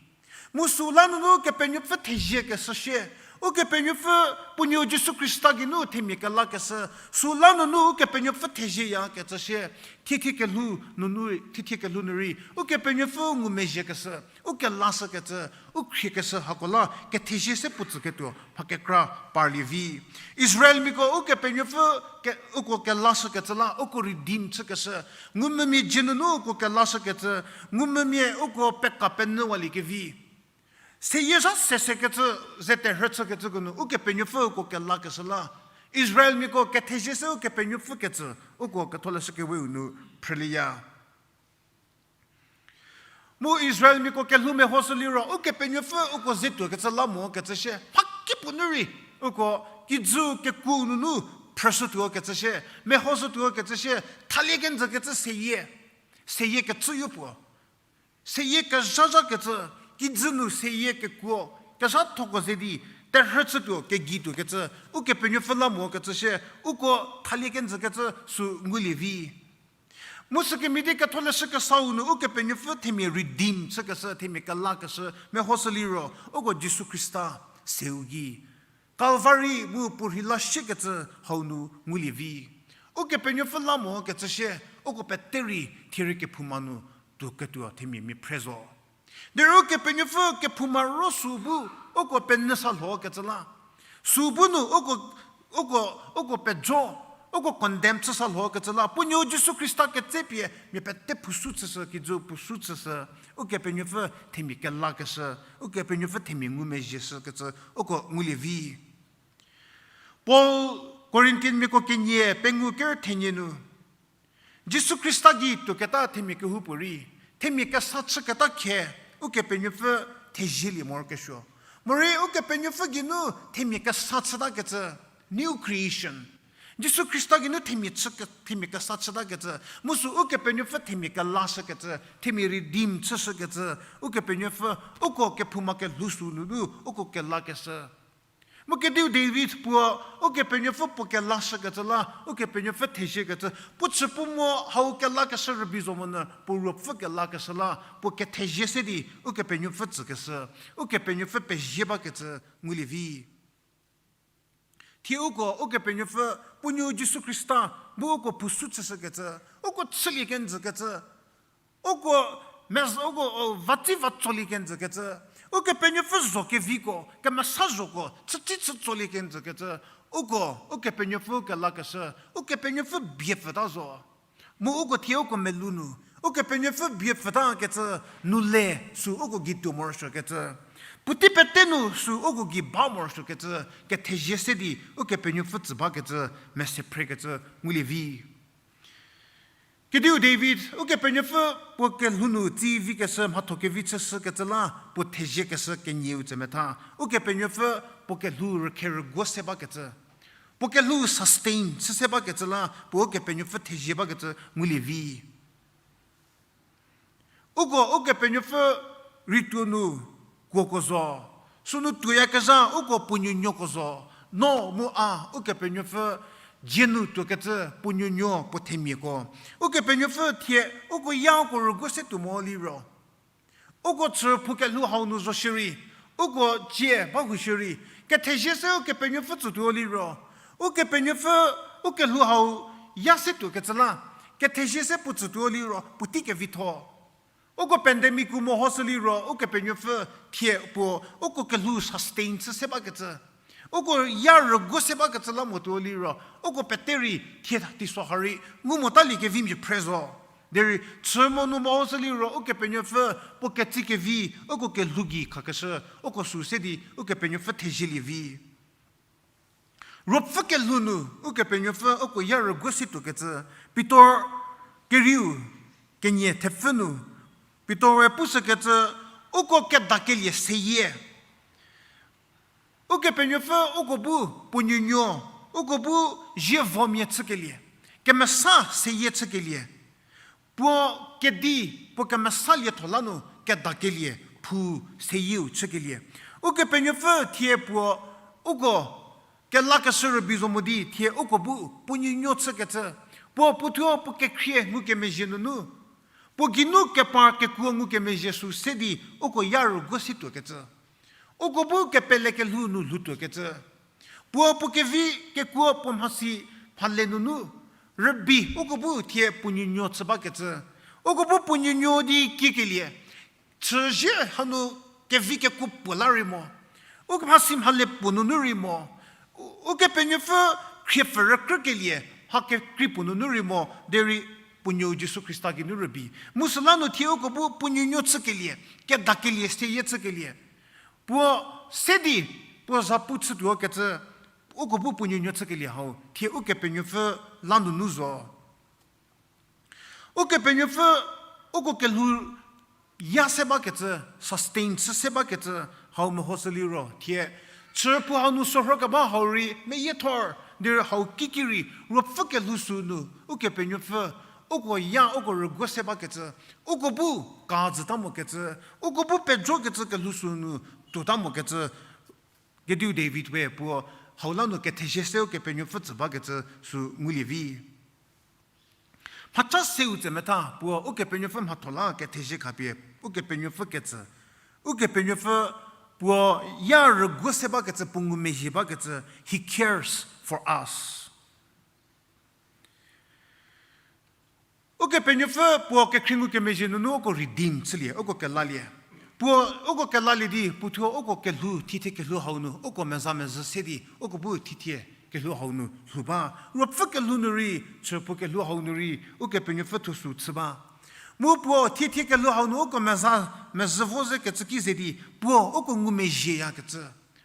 Mu süla nunu Ukepenuopfü theziekeshü shie. Ukepenuopfü puo nuo Jisu Khrista geinu themia kelakeshü. Süla nunu Ukepenuopfü thezieyakecü shie. Thiethie kelhou nunu, thiethie kelhou nu rei. Ukepenuopfü ngumezhiekeshü. U kelashükecü. U khriekeshü hako la kethezie se puo tsüketuo mha kekra parlie vi. Israelmiako Ukepenuopfü ke-, uko kelashükecü la, uko redeem chükeshü. Ngumvümia dzie nunu uko kelashükecü, ngumvümia uko peka penyüwaliekevi. Seyie zha sesekecü, ze terhü chükecüko nu, Ukepenuopfü uko kelakeshü la, Israelmiako kethezie se Ukepenuopfü kecü, uko Ketholeshü Keweu nu phrülieya. Mu Israelmiako kelhou mehoshü liro, Ukepenuopfü uko ze tuokecü la mo kecü shie, mhakipuo nu rei, uko kijü kekuo nunu phrüshütuo kecü shie, mehoshütuo kecü shie, thalie kenjü kecü seyie, seyie kecü yopuo. Seyie kezhazha kecü, kijü nu seyie kekuo, kezhathoko ze di, terhü chütuo, kegei tuo kecü, Ukepenuopfü la mo kecü shie, uko thalie kenjü kecü sü ngulie vi. Mu sükemhie di Ketholeshü Kesau nu Ukepenuopfü themia redeem chükeshü, themia kelakeshü, mehoshü liro, uko Jisu Khrista seu gei Kalvari mu puo rheila shiekecü hau nu ngulie vi. Ukepenuopfü la mo kecü shie, uko pete rei thie rei kephouma nu tuoketuo themia mia phre zo. Derei Ukepenuopfü kephouma ro sü bu, uko penyü sa lho kecü la. Sü bu nu uko, uko, uko pejo, uko condemn chü sa lho kecü la. Puo nuo Jisu Khrista ketsepie, mia pete phusu chüshü, kijü phusu chüshü. Ukepenuopfü themia kelakeshü, Ukepenuopfü themia ngumezhieshü kecü, uko ngulie vi. Paul Corinthianmiako kenie pengou ker thenie nu, Jisu Khrista gei tuoketa themia kehoupuorei, themia kesa chüketa khe, Ukepenuopfü thezielie morokesuo. Morei Ukepenuopfü geinu themia kesa chütakecü, new creation. Jisu Khrista geinu themia chü ke-, themia kesa chütakecü, mu sü Ukepenuopfü themia kelashükecü, themia redeem chüshükecü, Ukepenuopfü uko kephouma kelhou sü nu bu uko kelakeshü. Mu kediu David puo, Ukepenuopfü puo kelashükecü la, Ukepenuopfü theziekecü, puo chü puo mo hau kelakeshü rübei zo monyü, puo ruopfü kelakeshü la, puo kethezie se di, Ukepenuopfü tsükeshü, Ukepenuopfü pezie bakecü ngulie vi. Thie uko, Ukepenuopfü, puo nuo Jisu Khrista, bu uko phusu chüshükecü, uko chülie kenjükecü, uko mez-, uko, o, vatsi va tsolie kenjükecü, Ukepenuopfü zo keviko, kemesa zhoko, chütsi chü tsolie kenjükecü, uko, Ukepenuopfü kelakeshü, Ukepenuopfü bie pfüta zo. Mu uko thie uko melou nu, Ukepenuopfü bie pfütakecü nu le sü uko gei tuo morosuokecü. Puotei pete nu sü uko gei ba morosuokecü, kethezie se di Ukepenuopfü tsü bakecü, mese phrekecü ngulie vi. Kediu David, Ukepenuopfü puo kelhou nu tsi vikeshü, mhatho kevi chüshükecü la, puo theziekeshü kenieu tse metha. Ukepenuopfü puo kelhou rükhe rüguo se bakecü. Puo kelhou sustain chü se bakecü la, puo Ukepenuopfü thezie bakecü ngulie vi. Uko Ukepenuopfü rituo nu kuoko zo. Sünu tuoyakezha uko puo nuonuoko zo. No mu a Ukepenuopfü dzie nu tuokecü puo nuonuo puo themiako. Ukepenuopfü thie uko ya uko rüguo se tuo mo liro, uko chü phou kelhou hau nu zo shierei, uko cie ba hu shierei, kethezie se Ukepenuopfü tsütuo liro, Ukepenuopfü u kelhou hau ya se tuokecü la, kethezie se puo tsütuo liro puotei kevitho. Uko pandemic-u mehoshü liro Ukepenuopfü thie puo uko kelhou sustain chü se bakecü, uko ya rüguo se bakecü la motuo liro, uko pete rei thie teisozha rei ngu motalie kevimia phre zo. Derei chü mo nu mehoshü liro Ukepenuopfü puo ketsi kevi, uko kelhou gei khakeshü, uko sü se di Ukepenuopfü thezielie vi. Ruopfü kelhou nu Ukepenuopfü uko ya rüguo se tuokecü, Pitor kerieu kenie thepfü nu, Pitor-e pushükecü, uko kedakelie seyie. Ukepenuopfü uko bu puo nuonuo, uko bu zievomia chükelie, kemesa seyie chükelie. Puo kedi, puo kemesa lietho la nu kedakelie, phou seyieu chükelie. Ukepenuopfü thie puo uko kelakeshü rübei zo mo di thie uko bu puo nuonuo chükecü. Puo puothuo puo kekhrie ngukemezhie nunu, puo geinu kepar kekuo ngukemezhie sü se di uko ya rüguo se tuokecü. Uko bu kepele kelhou nu lhoutuokecü. Puo puo kevi kekuo puo mhasi mhale nunu, rübei uko bu thie puo nuonuo chü bakecü. Uko bu puo nuonuo di kiekelie, chüzie hanu kevi kekuo puo la rei mo, uko mhasi mhale puo nunu rei mo, u-, Ukepenuopfü khriepfü rükrükelie mha kekrei puo nunu rei mo, derei puo nuo Jisu Khrista geinu rübei. Mu süla nu thie uko bu puo nuonuo chükelie, kedakelie seyie chükelie. Puo se di, puo zapu chütuokecü, uko bu puo nuonuo chükelie hau thie Ukepenuopfü la nunu zo. Ukepenuopfü uko kelhou ya se bakecü, sustain chü se bakecü hau mehoshü liro thie chüphou hau nu sorhokeba hau rei meyiethor, derei hau kikirei ruopfü kelhou sünu Ukepenuopfü uko ya uko rüguo se bakecü, uko bu kajüta mokecü, uko bu pejokecü kelhou sünu tuota mokecü, kediu David we puo hau la nu kethezie se Ukepenuopfü tsü bakecü sü ngulie vi. Mhacha seu tse metha puo Ukepenuopfü mhatho la kethezie khapie Ukepenuopfü ketsü, Ukepenuopfü puo ya rüguo se bakecü, puo ngumezhie bakecü, he cares for us. Ukepenuopfü puo kekhrie ngukemezhie nunu uko redeem chülie, uko kelalie. Puo uko kelalie di puothuo uko kelhou, thithie kelhou hau nu uko meza mezhü se di uko bu thithie kelhou hau nu lhou ba. Ruopfü kelhou nu rei, chüphou kelhou hau nu rei Ukepenuopfü thuo sü chü ba. Mu puo thithie kelhou hau nu uko meza mezhü vo ze kecü ki ze di puo uko ngumezhieyakecü,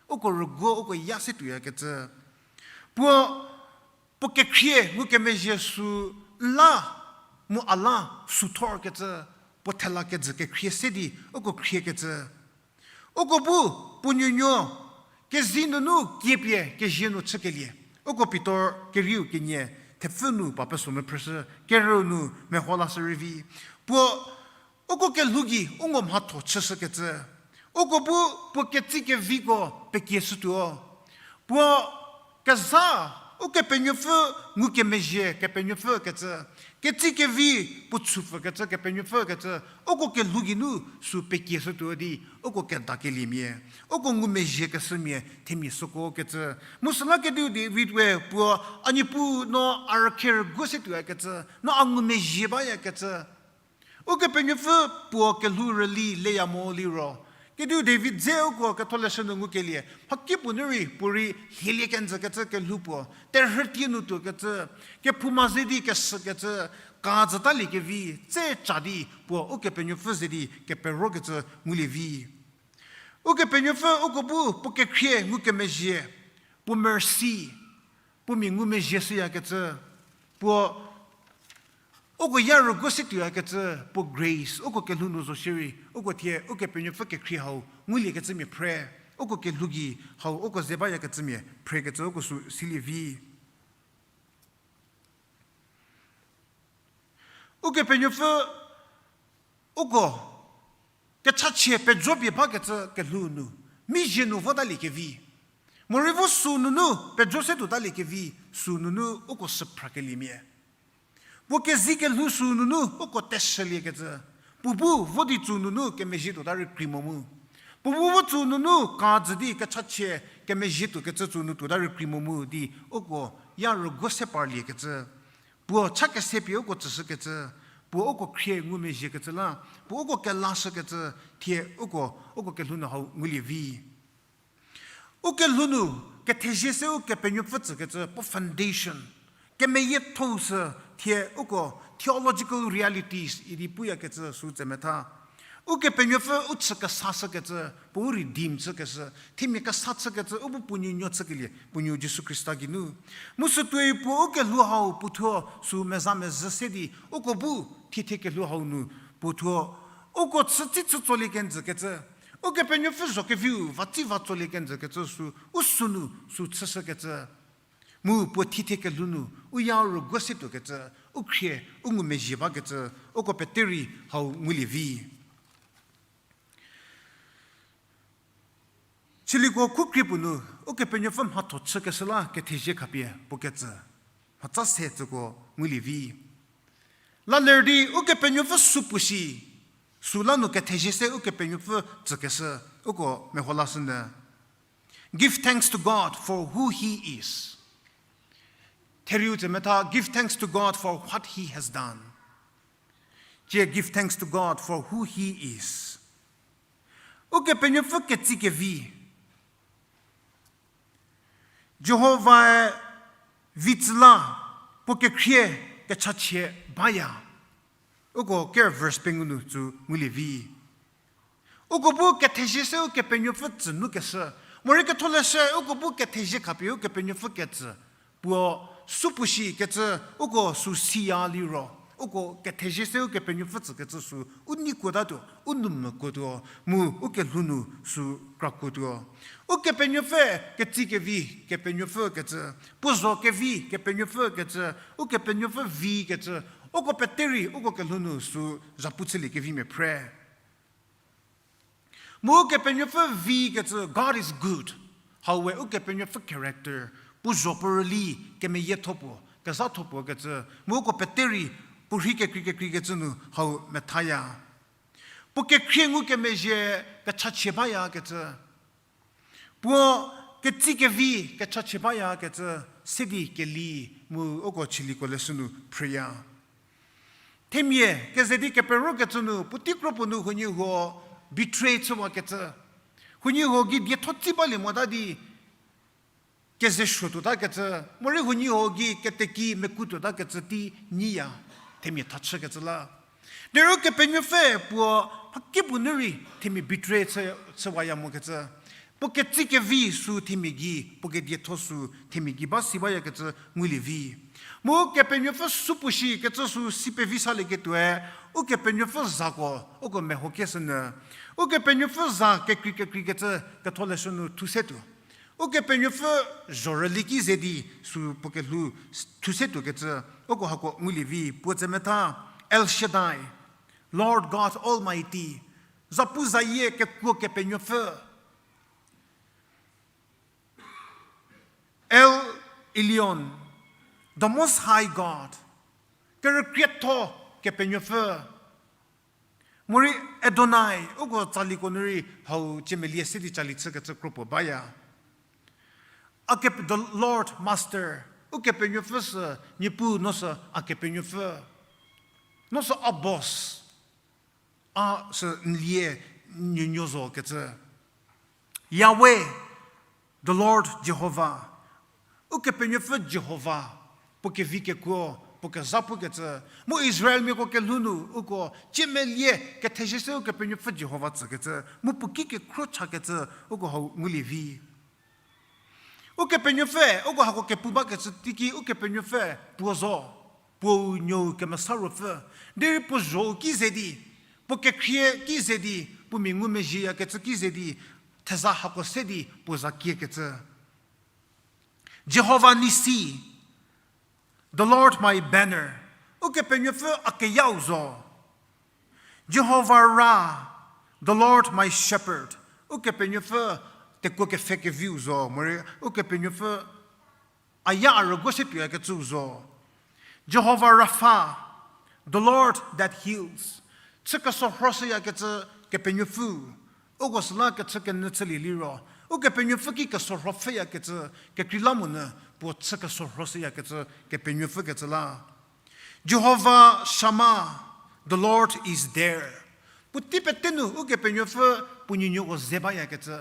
uko rüguo uko ya se tuoyakecü. Puo puo kekhrie ngukemezhie sü n la mu a la süthorkecü, puo thela kejü kekhrie se di uko khriekecü. Uko bu puo nuonuo kezi nunu kiepie kezie nu chükelie. Uko Pitor kerieu kenie thepfü nu pa peso mephrüshü, kerüu nu meho lashü rei vi. Puo uko kelhou gei u ngo mhatho chüshükecü. Uko bu puo ketsi keviko pekieshütuo. Puo kezha, Ukepenuopfü ngukemezhie Kepenuopfü kecü, ketsi kevi puo chüpfükecü Kepenuopfü kecü, uko kelhou geinu sü pekieshütuo di uko kedakeliemia, uko ngumezhiekeshümia themia süko kecü. Mu süla kediu David we puo, a Niepuu no a rükhe rüguo se tuoyakecü, no a ngumezhie bayakecü. Ukepenuopfü puo kelhou rüli leya mo liro, kediu David dze uko Ketholeshü nu ngukelie mhakipuo nu rei puorei lhielie kenjükecü kelhou puo, terhütie nu tuokecü, kephouma ze di keshükecü, kajütaliekevi, tse ca di puo Ukepenuopfü ze di keperokecü ngulie vi. Ukepenuopfü uko bu puo kekhrie ngukemezhie, puo mercy, puo mia ngumezhie shüyakecü, puo uko ya rüguo se tuoyakecü, puo grace, uko kelhou nu zo shierei uko thie Ukepenuopfü kekhrie hau nguliekecümia phre, uko kelhou gei hau uko ze bayakecümia phrekecü uko sü silie vi. Ukepenuopfü uko kechachie pejopie bakecü kelhou nu, mizhie nu votaliekevi, morei vo sü nunu pejo se tuotaliekevi, sü nunu uko süphrakeliemia. Puo kezi kelhou sü nunu uko teshüliekecü, puo bu vo di tsü nunu kemezhie tuota rei krei mo mu. Puo bu vo tsü nunu kajü di kechachie kemezhie tuokecü tsü nu tuota rei krei mo mu di uko ya rüguo se parliekecü. Puo cha kese pie uko tsüshükecü, puo uko khrie ngumezhiekecü la, puo uko kelashükecü, thie uko, uko kelhou nu hau ngulie vi. U kelhou nu, kethezie se Ukepenuopfü tsükecü, puo foundation, kemeyiethou sü, thie uko theological realities idi puyakecü sü tse metha. Ukepenuopfü u chü kesashükecü, puo u redeem chükeshü, themia kesa chükecü, u bu puo nuonuo chükelie, puo nuo Jisu Khrista geinu. Mu sütuoi puo u kelhou hau puothuo sü meza mezhü se di, uko bu thithie kelhou hau nu puothuo, uko chü tsi chü tsolie kenjükecü, Ukepenuopfü zho keviu va tsi va tsolie kenjükecü sü, u sünu sü chüshükecü. Mu puo thithie kelhou nu, u ya rüguo se tuokecü, u khrie, u ngumezhie bakecü, uko pete rei hau ngulie vi. Chüliko khu krie puo nu, Ukepenuopfü mhatho chükeshü la kethezie khapie puo ketsü, mhatsa se tsüko ngulie vi. La ler di Ukepenuopfü sü puo shi, sü la nu kethezie se Ukepenuopfü tsükeshü, uko meho lashünyü. Give thanks to God for who he is. Therieu tse metha, give thanks to God for what he has done. Cie, give thanks to God for who he is. Ukepenuopfü ketsi kevi. Jihovae vi tsü la, puo kekhrie kechachie baya. Uko ker verse pengou nu tsü ngulie vi. Uko bu kethezie se Ukepenuopfü tsü nu keshü. Morei ketholeshü uko bu kethezie khapie Ukepenuopfü ketsü, puo supuo shi kecü uko sü siya liro, uko kethezie se Ukepenuopfü tsükecü sü u nei kuotatuo, u nou mekuotuo, mu u kelhou nu sü krakuotuo. Ukepenuopfü ketsi kevi Kepenuopfü kecü, puo zho kevi Kepenuopfü kecü, Ukepenuopfü vi kecü, uko pete rei uko kelhou nu sü zhapu chülie kevimia phre. Mu Ukepenuopfü vi kecü, God is good. Hau we Ukepenuopfü character, puo zho puo rüli, kemeyietho puo, kezhatho puo kecü, mu uko pete rei puo rhei kekrei kekreikecü nu hau methaya. Puo kekhrie ngukemezhie kechachie baya kecü, puo ketsi kevi kechachie baya kecü, se di keli mu uko chiliko leshü nu phrüya. Themia keze di kepero kecü nu puotei kro puo nu huoniehuo betray chüwakecü, huoniehuo gei dietho tsi balie mota di keze suotuotakecü, morei huoniehuo gei keteki mekutuotakecü tei nyiya, themia thachükecü la. Derei Ukepenuopfü puo mhakipuo nu rei themia betray chü, chüwaya mokecü. Puo ketsi kevi sü themia gei, puo kedietho sü themia gei ba si bayakecü ngulie vi. Mu Ukepenuopfü supuo shi kecü sü si pevi salieketuoe, Ukepenuopfü zako uko mehokieshünyü. Ukepenuopfü za kekrei kekreikecü ketholeshü nu thusetuo. Ukepenuopfü zhorüli ki ze di sü puo kelhou thusetuokecü, uko hako ngulie vi, puo tsemetha, El Shaddai, Lord God Almighty, zapuzayie kekuo Kepenuopfü. El Elyon, the Most High God, kerükrietho Kepenuopfü. Morei Adonai, uko tsaliko nu rei hau ciemelie se di cali chükecü kro puo baya. A kep-, the Lord Master, Ukepenuopfü sü, Niepuu no sü a Kepenuopfü. No sü a boss. A sü n lie nuonuo zo kecü. Yahweh, the Lord Jehovah, Ukepenuopfü Jihova, puo kevi kekuo, puo kezha pukecü, mu Israelmiako kelhou nu uko ciemelie kethezie se Ukepenuopfü Jihova tsükecü, mu puo ki kekhro chakecü, uko hau ngulie vi. Ukepenuopfü, uko hako kepu bakecü teiki Ukepenuopfü puo zo, puou Nuou Kemesa Ruopfü, derei puo zho-u ki ze di, puo kekhrie ki ze di, puo mia ngumezhieyakecü ki ze di, theza hako se di puo za kiekecü. Jehovah Nissi, the Lord my banner, Ukepenuopfü a keyau zo. Jehovah Ra, the Lord my shepherd, Ukepenuopfü tekuo kepfhe keviu zo, morei Ukepenuopfü a ya a rüguo se tuoyakecüu zo. Jehovah Rapha, the Lord that heals, chü kesorhoshüyakecü Kepenuopfü, uko süla kechü kenyü chülie liro, Ukepenuopfü ki kesorho pfhüyakecü, kekreilamonyü puo chü kesorhoshüyakecü Kepenuopfü kecü la. Jehovah Shammah, the Lord is there. Puotei pete nu Ukepenuopfü puo nuonuoko ze bayakecü.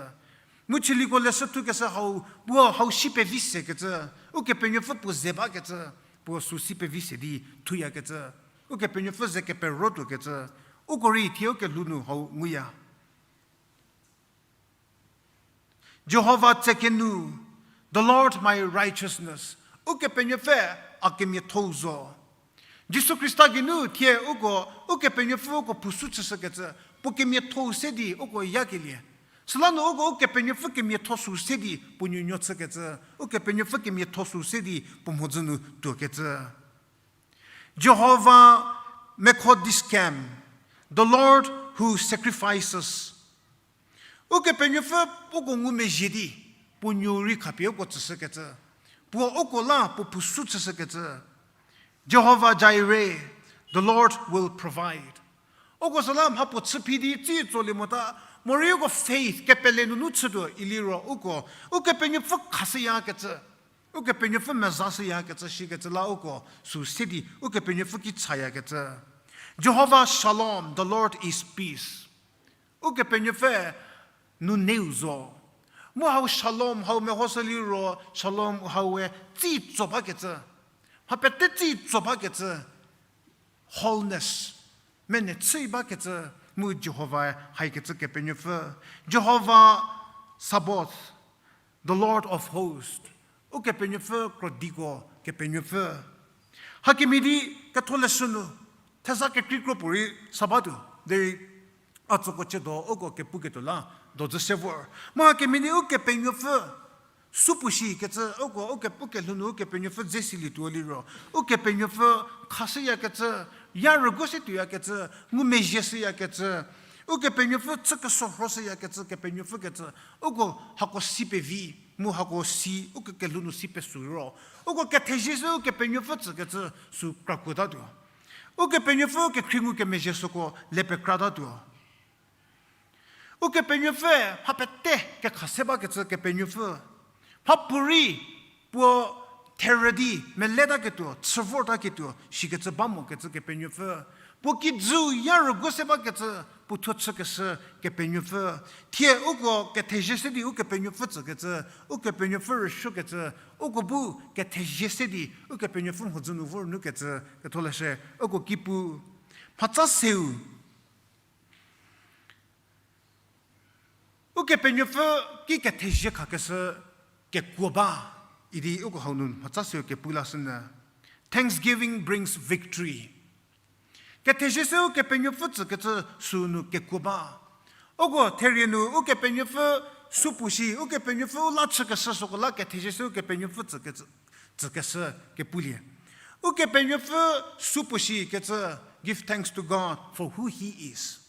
Mu chiliko leshü thukeshü hau, puo hau si pevi sekecü, Ukepenuopfü puo ze bakecü, puo sü si pevi se di thuyakecü, Ukepenuopfü ze kepero tuokecü, uko rei thie ukelhou nu hau nguya. Jehovah Tsidkenu, the Lord my righteousness, Ukepenuopfü a kemiathou zo. Jisu Khrista geinu thie uko, Ukepenuopfü uko phusu chüshükecü, puo kemiathou se di uko yakelie. Süla nu uko Ukepenuopfü kemiatho sü se di puo nuonuo chükecü, Ukepenuopfü kemiatho sü se di puo mhodzü nu tuokecü. Jehovah Mekodesh Kem, the Lord who sacrifices. Ukepenuopfü uko ngumezhie di, puo nuou rei khapie uko tsüshükecü. Puo uko la puo phusu chüshükecü. Jehovah Jireh, the Lord will provide. Uko süla mha puo chüphi di tsi tsolie mota, morei uko faith kepele nunu chütuo iliro uko, Ukepenuopfü khashüyakecü, Ukepenuopfü mezashüyakecü shikecü la uko sü se di Ukepenuopfü ki chayakecü. Jehovah Shalom, the Lord is peace. Ukepenuopfü nuneu zo. Mu hau shalom hau mehoshü liro shalom hau we tsi tso bakecü, mha pete tsi tso bakecü, wholeness, mene chü bakecü, mu Jihova haikecü Kepenuopfü. Jehovah Sabaoth, the Lord of hosts. Ukepenuopfü krodiko Kepenuopfü. Hakemhie di ketholeshü nu, theza kekrei kro puorei sa batuo, derei a tsüko chiedo uko kepuketuo la dojü se vor. Mu hakemhie di Ukepenuopfü supuo shi kecü, uko, uke, ukelhou nu Ukepenuopfü dze silietuo liro, Ukepenuopfü khashüyakecü, ya rüguo se tuoyakecü, ngumezhie shüyakecü, Ukepenuopfü chü kesorho shüyakecü, Kepenuopfü kecü, uko hako si pevi, mu hako si, uko kelhou nu si pesü ro, uko kethezie se Ukepenuopfü tsükecü sü krakuotatuo. Ukepenuopfü kekhrie ngukemezhie süko le pekratatuo. Ukepenuopfüe mha pete kekha se bakecü Kepenuopfü. Mhapuorei puo therü di meletaketuo, chü vortaketuo shikecü ba mokecü Kepenuopfü. Puo kijüu ya rüguo se bakecü, puo thuo chükeshü Kepenuopfü. Thie uko kethezie se di Ukepenuopfü tsükecü, Ukepenuopfü rüsuokecü, uko bu kethezie se di Ukepenuopfü mhodzü nu vor nukecü ketholeshü uko ki pu. Mhatsa seu. Ukepenuopfü ki kethezie khakeshü kekuo ba, idi uko hau nu mhatsa seu kepu lashünyü. Thanksgiving brings victory. Kethezie se Ukepenuopfü tsükecü sü nu kekuo ba. Uko therie nu Ukepenuopfü supuo shi, Ukepenuopfü u la chükeshü süko la kethezie se Ukepenuopfü tsükecü, tsükeshü kepulie. Ukepenuopfü supuo shi kecü, give thanks to God for who he is.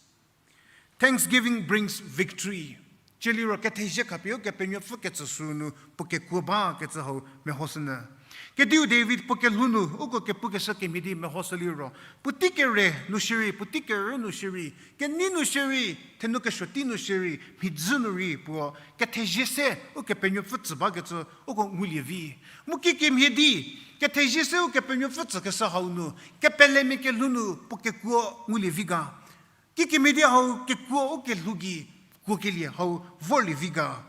Thanksgiving brings victory. Cieliro kethezie khapie Ukepenuopfü kecü sü nu puo kekuo ba kecü hau mehoshünyü. Kediu David puo kelhou nu uko kepukeshü kemhie di mehoshü liro, puotei kere nu shierei, puotei kerü nu shierei, kenei nu shierei, thenu kesuo tei nu shierei, mhidzü nu rei puo kethezie se Ukepenuopfü tsü bakecü uko ngulie vi. Mu kikemhie di kethezie se Ukepenuopfü tsükeshü hau nu, kepelemia kelhou nu puo kekuo ngulie vi ga. Kikemhie di hau kekuo ukelhou gei kuokelie hau vorlie vi ga.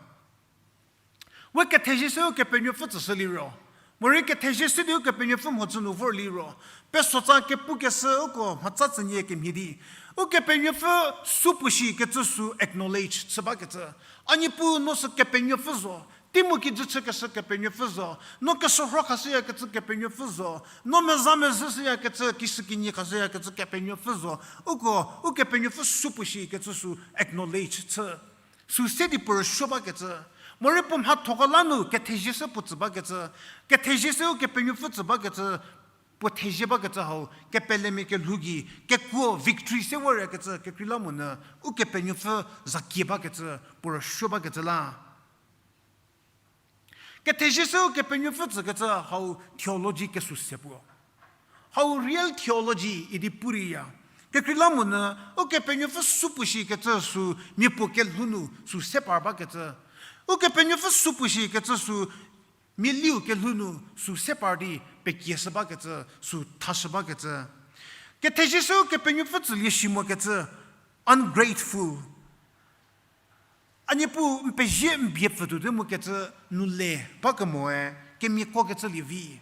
We kethezie se Ukepenuopfü tsüshü liro, morei kethezie se di Ukepenuopfü mhodzü nu vor liro, pesotsa kepukeshü uko mhatsa tsünie kemhie di, Ukepenuopfü supuo shi kecü sü acknowledge chü bakecü. A Niepuu, no sü Kepenuopfü zo, tei mu kijü chükeshü Kepenuopfü zo, no kesorho khashüyakecü Kepenuopfü zo, no meza mezhü shüyakecü, kishükinyi khashüyakecü Kepenuopfü zo, uko Ukepenuopfü supuo shi kecü sü acknowledge chü. Sü se di puo rüsuo bakecü. Morei puo mhathoko la nu kethezie se puo tsü bakecü. Kethezie se Ukepenuopfü tsü bakecü. Puo thezie bakecü hau kepelemia kelhou gei kekuo victory se vorkecü kekreilamonyü Ukepenuopfü zakie bakecü, puo rüsuo bakecü la. Kethezie se Ukepenuopfü tsükecü hau theology kesü se puo. Hau real theology idi pu reiya. Kekreilamonyü Ukepenuopfü supuo shi kecü sü mia puo kelhou nu sü se par bakecü. Ukepenuopfü supuo shi kecü sü mia liu kelhou nu sü se par di pekieshü bakecü, sü thashü bakecü. Kethezie se Ukepenuopfü tsülie shi mokecü, ungrateful. A Niepuu n pezie n bie pfütuote mu kecü nu le bakemoe, kemiako kecü lie vi,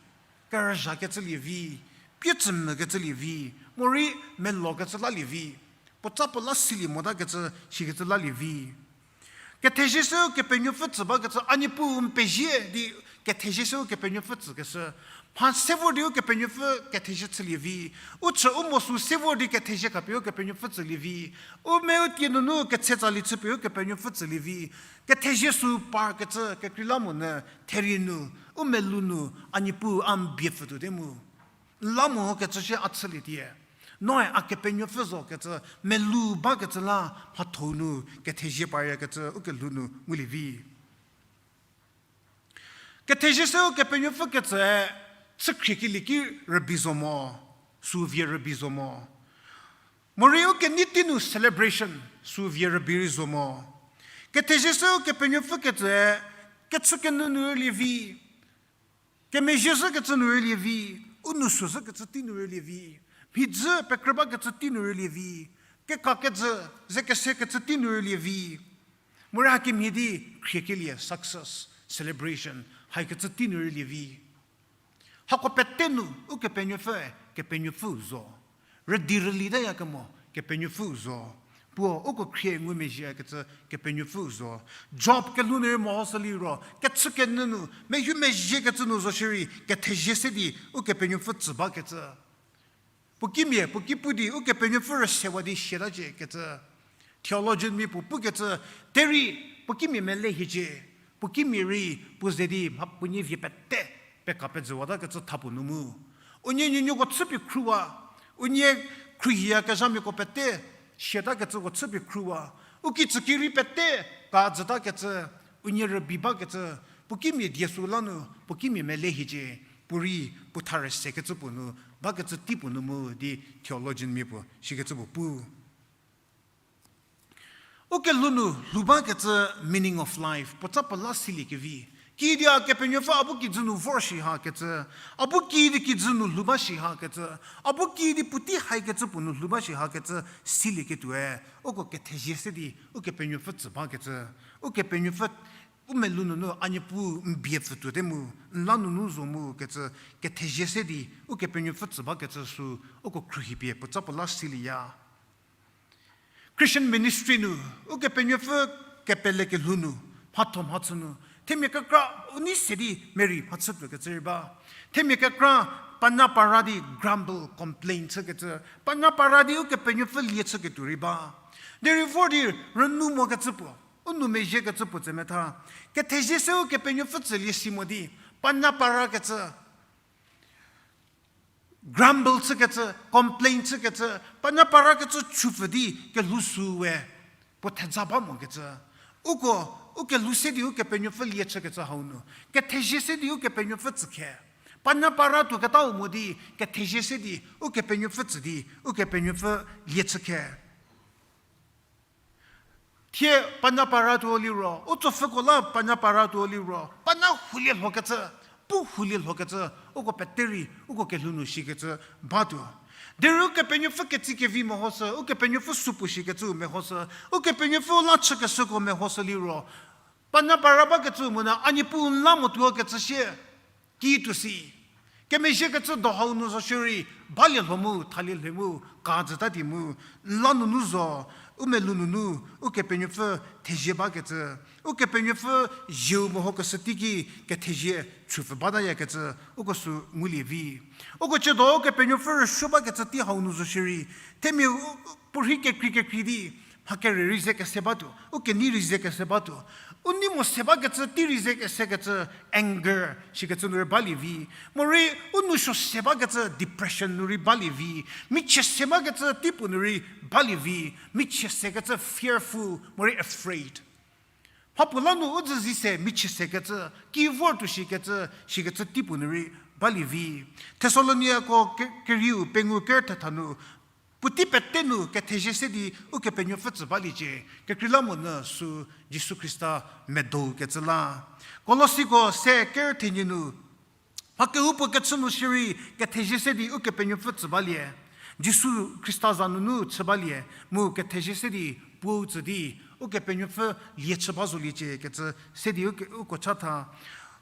kerüzha kecü lie vi, pie tsümvü kecü lie vi, morei melo kecü la lie vi, puotsa puo la silie mota kecü shikecü la lie vi. Kethezie se Ukepenuopfü tsü bakecü, a Niepuu n pezie di kethezie se Ukepenuopfü tsükeshü. Mha se vor di Ukepenuopfü kethezie chülie vi. U chü u mo sü se vor di kethezie khapie Ukepenuopfü tsülie vi. U me u tie nunu ketshe tsali chüpie Ukepenuopfü tsülie vi. Kethezie sü parkecü kekreilamonyü therie nu, u melou nu, a Niepuu a n bie pfütuote mu. N la mo kecü shie a chülietie. Noe a Kepenuopfü zo kecü melou bakecü la mhatho nu kethezie paryakecü ukelhou nu ngulie vi. Kethezie se Ukepenuopfü kecüe chükhriekelie ki rübei zo mo, sü vie rübei zo mo. Morei u kenei tei nu celebration sü vie rübei rei zo mo. Kethezie se Ukepenuopfü kecüe kechükenyü nu rülie vi. Kemezhie zhükecü nu rülie vi, u nou sü zhükecü tei nu rülie vi, mhidzü pekrü bakecü tei nu rülie vi, kekakejü, ze kesekecü tei nu rülie vi. Morei hakemhie di khriekelie, success, celebration, haikecü tei nu rülie vi. Hako pete nu Ukepenuopfüe Kepenuopfü zo. Rüdi rüli tayakemo Kepenuopfü zo. Puo uko khrie ngumezhiekecü Kepenuopfü zo. Job kelhou nu rei mehoshü liro, kechükenyü nu, mehumezhiekecü nu zo shierei, kethezie se di Ukepenuopfü tsü bakecü. Puo kimia, puo ki pu di Ukepenuopfü rüsewa di siataciekecü. Theologian mia puo pukecü, derei puo kimia mele hiecie, puo kimia rei puo ze di mha puo nie vie pete peka pezüwatakecü tha puo nu mu. Unie nuonuoko chüpie khruwa, unie khruohiyakezhamiako pete siatakecüko chüpie khruwa, u kitsüki rei pete ka jütakecü, unie rübei bakecü, puo kimia die süla nu, puo kimia mele hiecie, puo rei puo tha rüsekecü puo nu bakecü tei puo nu mu di theologian mia puo sikecü puo pu. Ukelhou nu lhou bakecü meaning of life, puotsa puo la siliekevi. Kiüdi a Kepenuopfü a bu kijü nu vor shi hakecü, a bu kiüdi kijü nu lhou ba shi hakecü, a bu kiüdi puotei haikecü puo nu lhou ba shi hakecü silieketuoe, uko kethezie se di Ukepenuopfü tsü bakecü, Ukepenuopfü u melou nunu a Niepuu n bie pfhütuote mu, n la nunu zo mu kecü, kethezie se di Ukepenuopfü tsü bakecü sü, uko khruohipie puotsa puo la silieya. Christian ministry nu, Ukepenuopfü kepele kelhou nu, mhatho mhachü nu, themia kekra u nei se di merei mhachütuokecü rei ba. Themia kekra panya para di grumble, complain chükecü, panya para di Ukepenuopfü lie chüketuo rei ba. Derei vor di rünou mokecü puo, u nou mezhiekecü puo tse metha. Kethezie se Ukepenuopfü tsülie si mo di, panya parakecü, grumble chükecü, complain chükecü, panya parakecü chüpfü di kelhou sü we, puo theja ba mokecü. Uko, u kelhou se di Ukepenuopfü lie chükecü hau nu, kethezie se di Ukepenuopfü tsü khe. Panya para tuoketau mo di, kethezie se di Ukepenuopfü tsü di, Ukepenuopfü lie chü khe. Thie panya para tuo liro, u tsopfhüko la panya para tuo liro, panya hulie lhokecü, pu hulie lhokecü, uko pete rei, uko kelhou nu shikecü batuo. Derei Ukepenuopfü ketsi kevi mehoshü, Ukepenuopfü supuo shikecü mehoshü, Ukepenuopfü la chükeshüko mehoshü liro, panya para bakecü monyü a Niepuu n la motuo kecü sie, kituo si. Kemezhiekecü do hau nu zo shierei, balie lho mu, thalie lhe mu, ka jüta di mu, n la nunu zo, u melou nunu, Ukepenuopfü thezie bakecü, Ukepenuopfü zieu mehokeshü teiki kethezie chüpfü batayakecü, uko sü ngulie vi. Uko chiedo Ukepenuopfü rüsuo bakecü tei hau nu zo shierei, themia u, puorhi kekrei kekrei di, mha kere rei ze kese batuo, u kenei rei ze kese batuo. U nei mo se bakecü tei rei ze kesekecü anger shikecü nu rei balie vi. Morei u nou suo se bakecü depression nu rei balie vi. Michie se bakecü tei puo nu rei balie vi. Michie sekecü fearful, morei afraid. Mhapuo la nu u dzüzi se michie sekecü, ki vor tuo shikecü, shikecü tei puo nu rei balie vi. Thessaloniako ke-, kerieu pengou ker thetha nu, puotei pete nu kethezie se di Ukepenuopfü tsü baliecie, kekreilamonyü sü Jisu Khrista medokecü la. Kolosiko se ker thenie nu, mha kehoupuo kechü nu shierei kethezie se di Ukepenuopfü tsü balie. Jisu Khrista za nunu chü balie, mu kethezie se di puou tsü di Ukepenuopfü lie chü ba zoliecie kecü se di uko, uko chatha.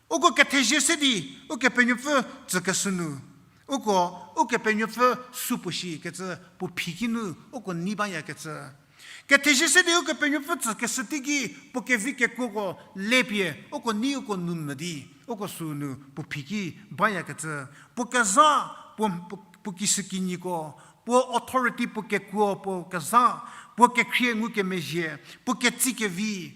Uko kethezie se di Ukepenuopfü tsükeshü nu, uko Ukepenuopfü supuo shikecü puo phi ki nu uko nei bayakecü. Kethezie se di Ukepenuopfü tsükeshü teiki puo kevi kekuoko lepie uko nei uko nu mü di, uko sünu puo phi ki bayakecü. Puo kezha, puo, puo, puo kishükinyiko, puo authority, puo kekuo, puo kezha, puo kekhrie ngukemezhie, puo ketsi kevi,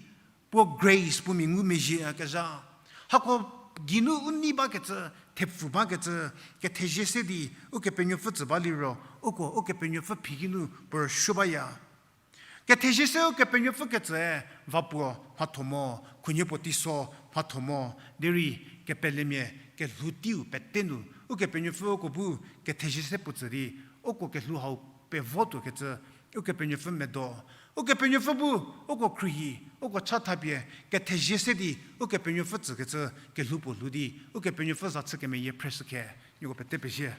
puo grace, puo mia ngumezhieyakezha. Hako geinu u nei bakecü, thepfu bakecü, kethezie se di Ukepenuopfü tsü baliro, uko Ukepenuopfü phi ki nu puo rüsuo baya. Kethezie se Ukepenuopfü ketsüe, va puo mhatho mo, khunhie puo teiso mhatho mo, derei kepelemia kelhou teiu pete nu, Ukepenuopfü uko bu kethezie se puo tsü di, uko kelhou hau pevo tuokecü, Ukepenuopfü medo. Ukepenuopfü bu, uko khruohi, uko chathapie, kethezie se di, Ukepenuopfü tsükecü kelhou puo lhou di, Ukepenuopfü za chü kemeyie phreshü khe, nieko pete pezie.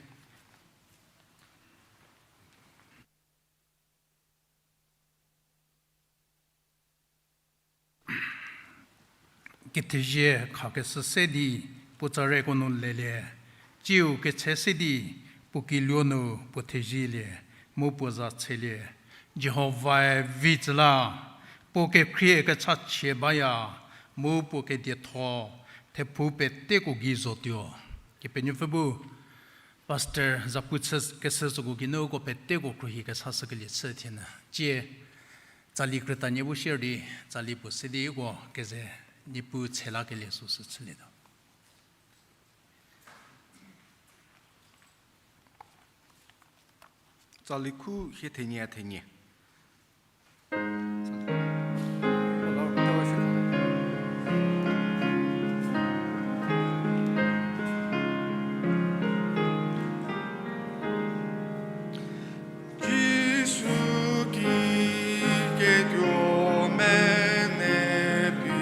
Kethezie khakeshü se di puo tsareko nu lelie, tsiu ketse se di puo kiluo nu puo thezielie, mu puo za tshelie. Jihovae vi tsü la, puo kekhrie kechachie baya, mu puo kedietho, thephou peteko gei zotuo. Kepenuopfü bu, Pastor zapu chü keshü süko geinu uko peteko khruohi kesa shükelie chü thienyü. Tsie, tsali krütanie bu share di, tsali puo se di uko keze Niepuu tselakelie süsü chülietuo. Tsali khu hie thenie thenie. Jisu ki ketuo mene pi,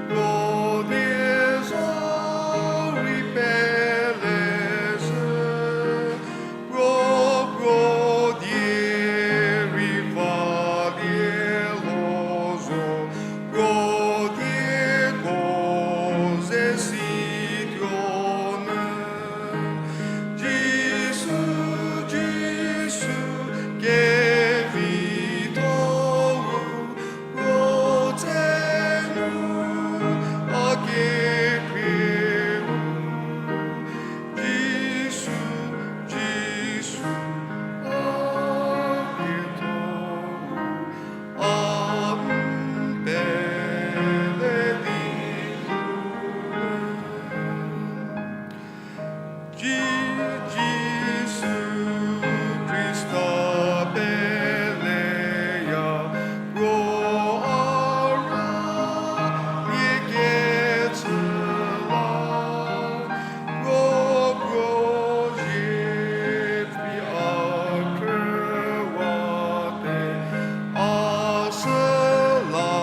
puo die zo rei pele zhü, puo puo die rei va die lo zo, puo dieko ze si tuo nyü. Jisu, Jisu, kevitho-u, puo tse nu a kekhrie-u. Jisu, Jisu, a ketho-u, a n pele di lu. Ji-, Jisu Khrista peleya, puo a ra nie kechü la, puo puo zie phi a khrüwate, a süla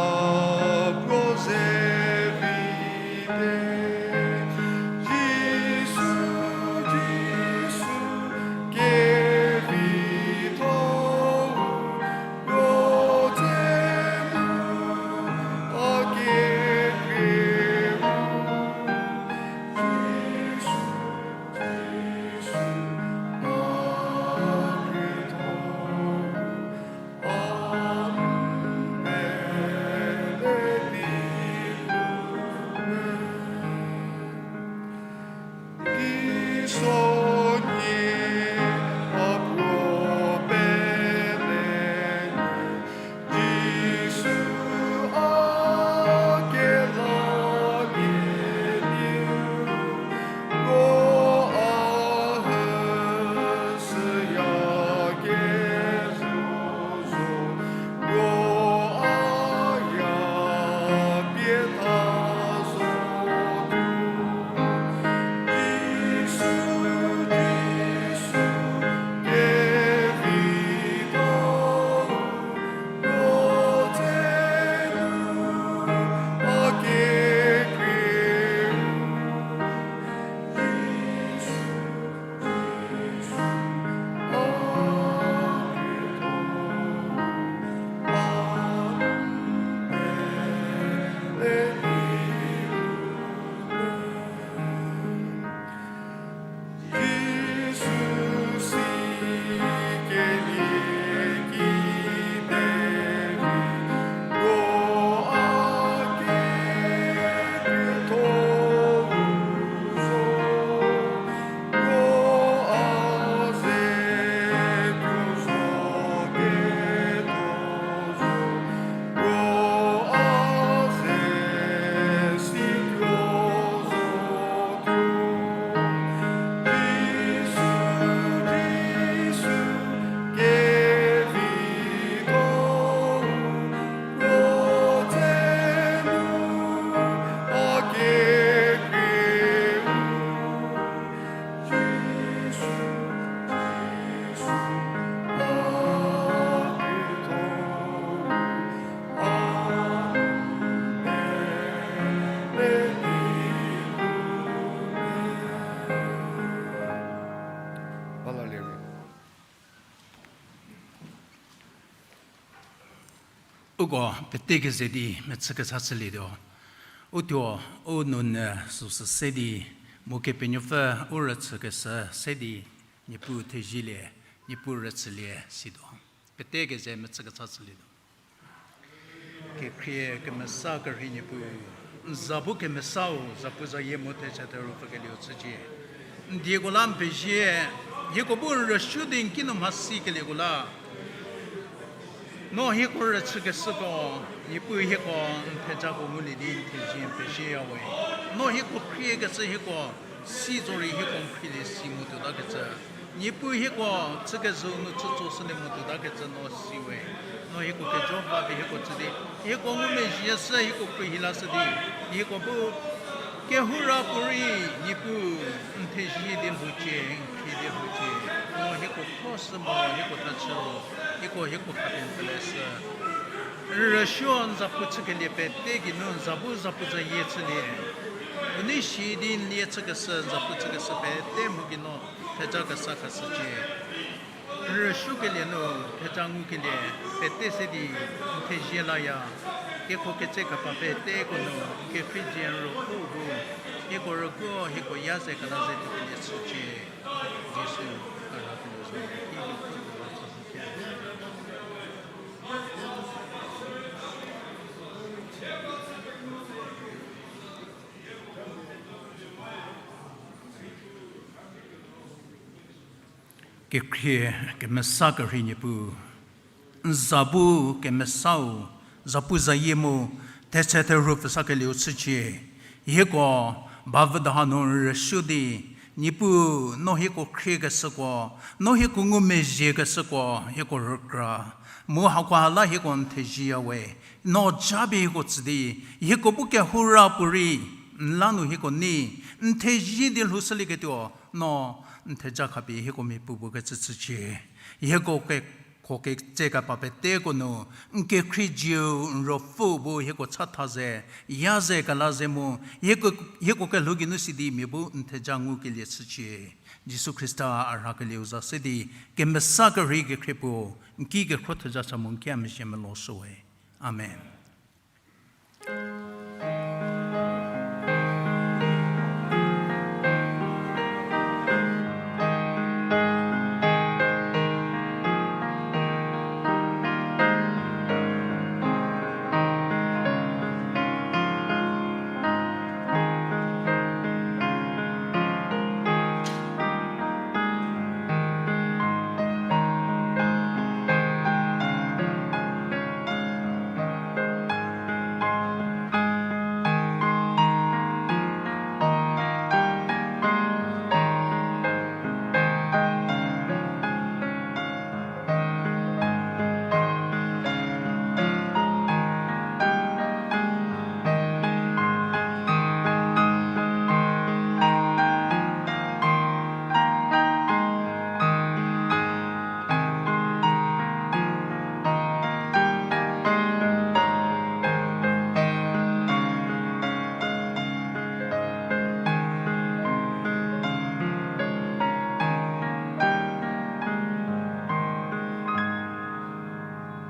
puo ze vite. Jisu, Jisu, kevitho-u, puo tse nu a kekhrie-u. Jisu, Jisu, a ketho-u, a n pele di lu nyü. Teiso nie a puo pele nyü, Jisu a kelalie diu, puo a hüsüya kezozo, puo a ya pie tha zotuo. Jisu, Jisu, kevitho-u, puo tse nu a kekhrie-u. Jisu, Jisu, a ketho-u, a n pele di lu nyü. Jisu si kenie ki derei, puo a kekhrietho-u zo, puo a ze tuo zo ketho zo, puo a ze si tuo zo tuo. Jisu, Jisu, kevitho-u, puo tse nu a kekhrie-u. Jisu, Jisu, a ketho-u, a n pele di lu nyü. Uko pete keze di mechü kecha chülietuo. Utuo, u nounyü süsü se di, mu Kepenuopfü u rüchükeshü se di, Niepuu thezielie, Niepuu rüchülie situo. Pete keze metsü kecha chülietuo. Kekhrie kemesa kerhei Niepuu, n za bu kemesau zapuzayie mu thecha therhu pfükelieu chücie. N dieko la n pezie, hieko bu n rüsuo di n kinu mhasikelieko la no hieko rüchükeshüko, Niepuu hieko n thejako ngulie di n thezie n pezie ya we. No hieko khriekeshü hieko si zorei hieko n khrielie si mo tuotakecü. Niepuu hieko chükezhü nu chütsoshülie mo tuotakecü no si we. No hieko kejo ba pie hieko tsü di, hieko ngumezhie shü hieko khruohi lashü di, hieko bu kehoura puorei Niepuu n thezie di lhoucie, n khrie di lhoucie. No hieko khroshü mo, hieko thachü ro, hieko, hieko khapie n peleshü. N rüsuo n zapu chükelie pete geinu n za bu zapuzayie chülie. Unei si di n lie chükeshü, n zapu chükeshü pete mho gei no theja kesa khashücie. N rüsuokelie nu theja ngukelie pete se di n thezie laya. Hieko ketse keba peteko nu n kekhrie dzie n ruopfüu bu hieko rüguo hieko ya ze kela ze tuokelie chücie. Jisu, a rhakelie zo, ki ki ki ki. Kekhrie kemesa kerhei Niepuu, n za bu kemesau zapuzayie mu thecha therhu pfü sakelieu chücie. Hieko bavü daha nu n rüsuo di, Niepuu, no hieko khriekeshüko, no hieko ngumezhiekeshüko hieko rükra, mu hakoha la hieko n thezieya we. No japie hieko tsü di, hieko bu kehoura puorei n la nu hieko nei n thezie di lhoushülieketuo, no n theja khapie hieko mia puopuo kecü chücie. Hieko keko ketse keba peteko nu n kekhrie dzieu n ruopfüu bu hieko chatha ze, ya ze kela ze mu, hieko, hieko kelhou geinu si di mia bu n theja ngukelie chücie. Jisu Khrista a rhakelieu za se di, kemesa kerhei kekhrie puo, n ki kekhro theja cha mu n ki a mezhie meloshü we. Amen.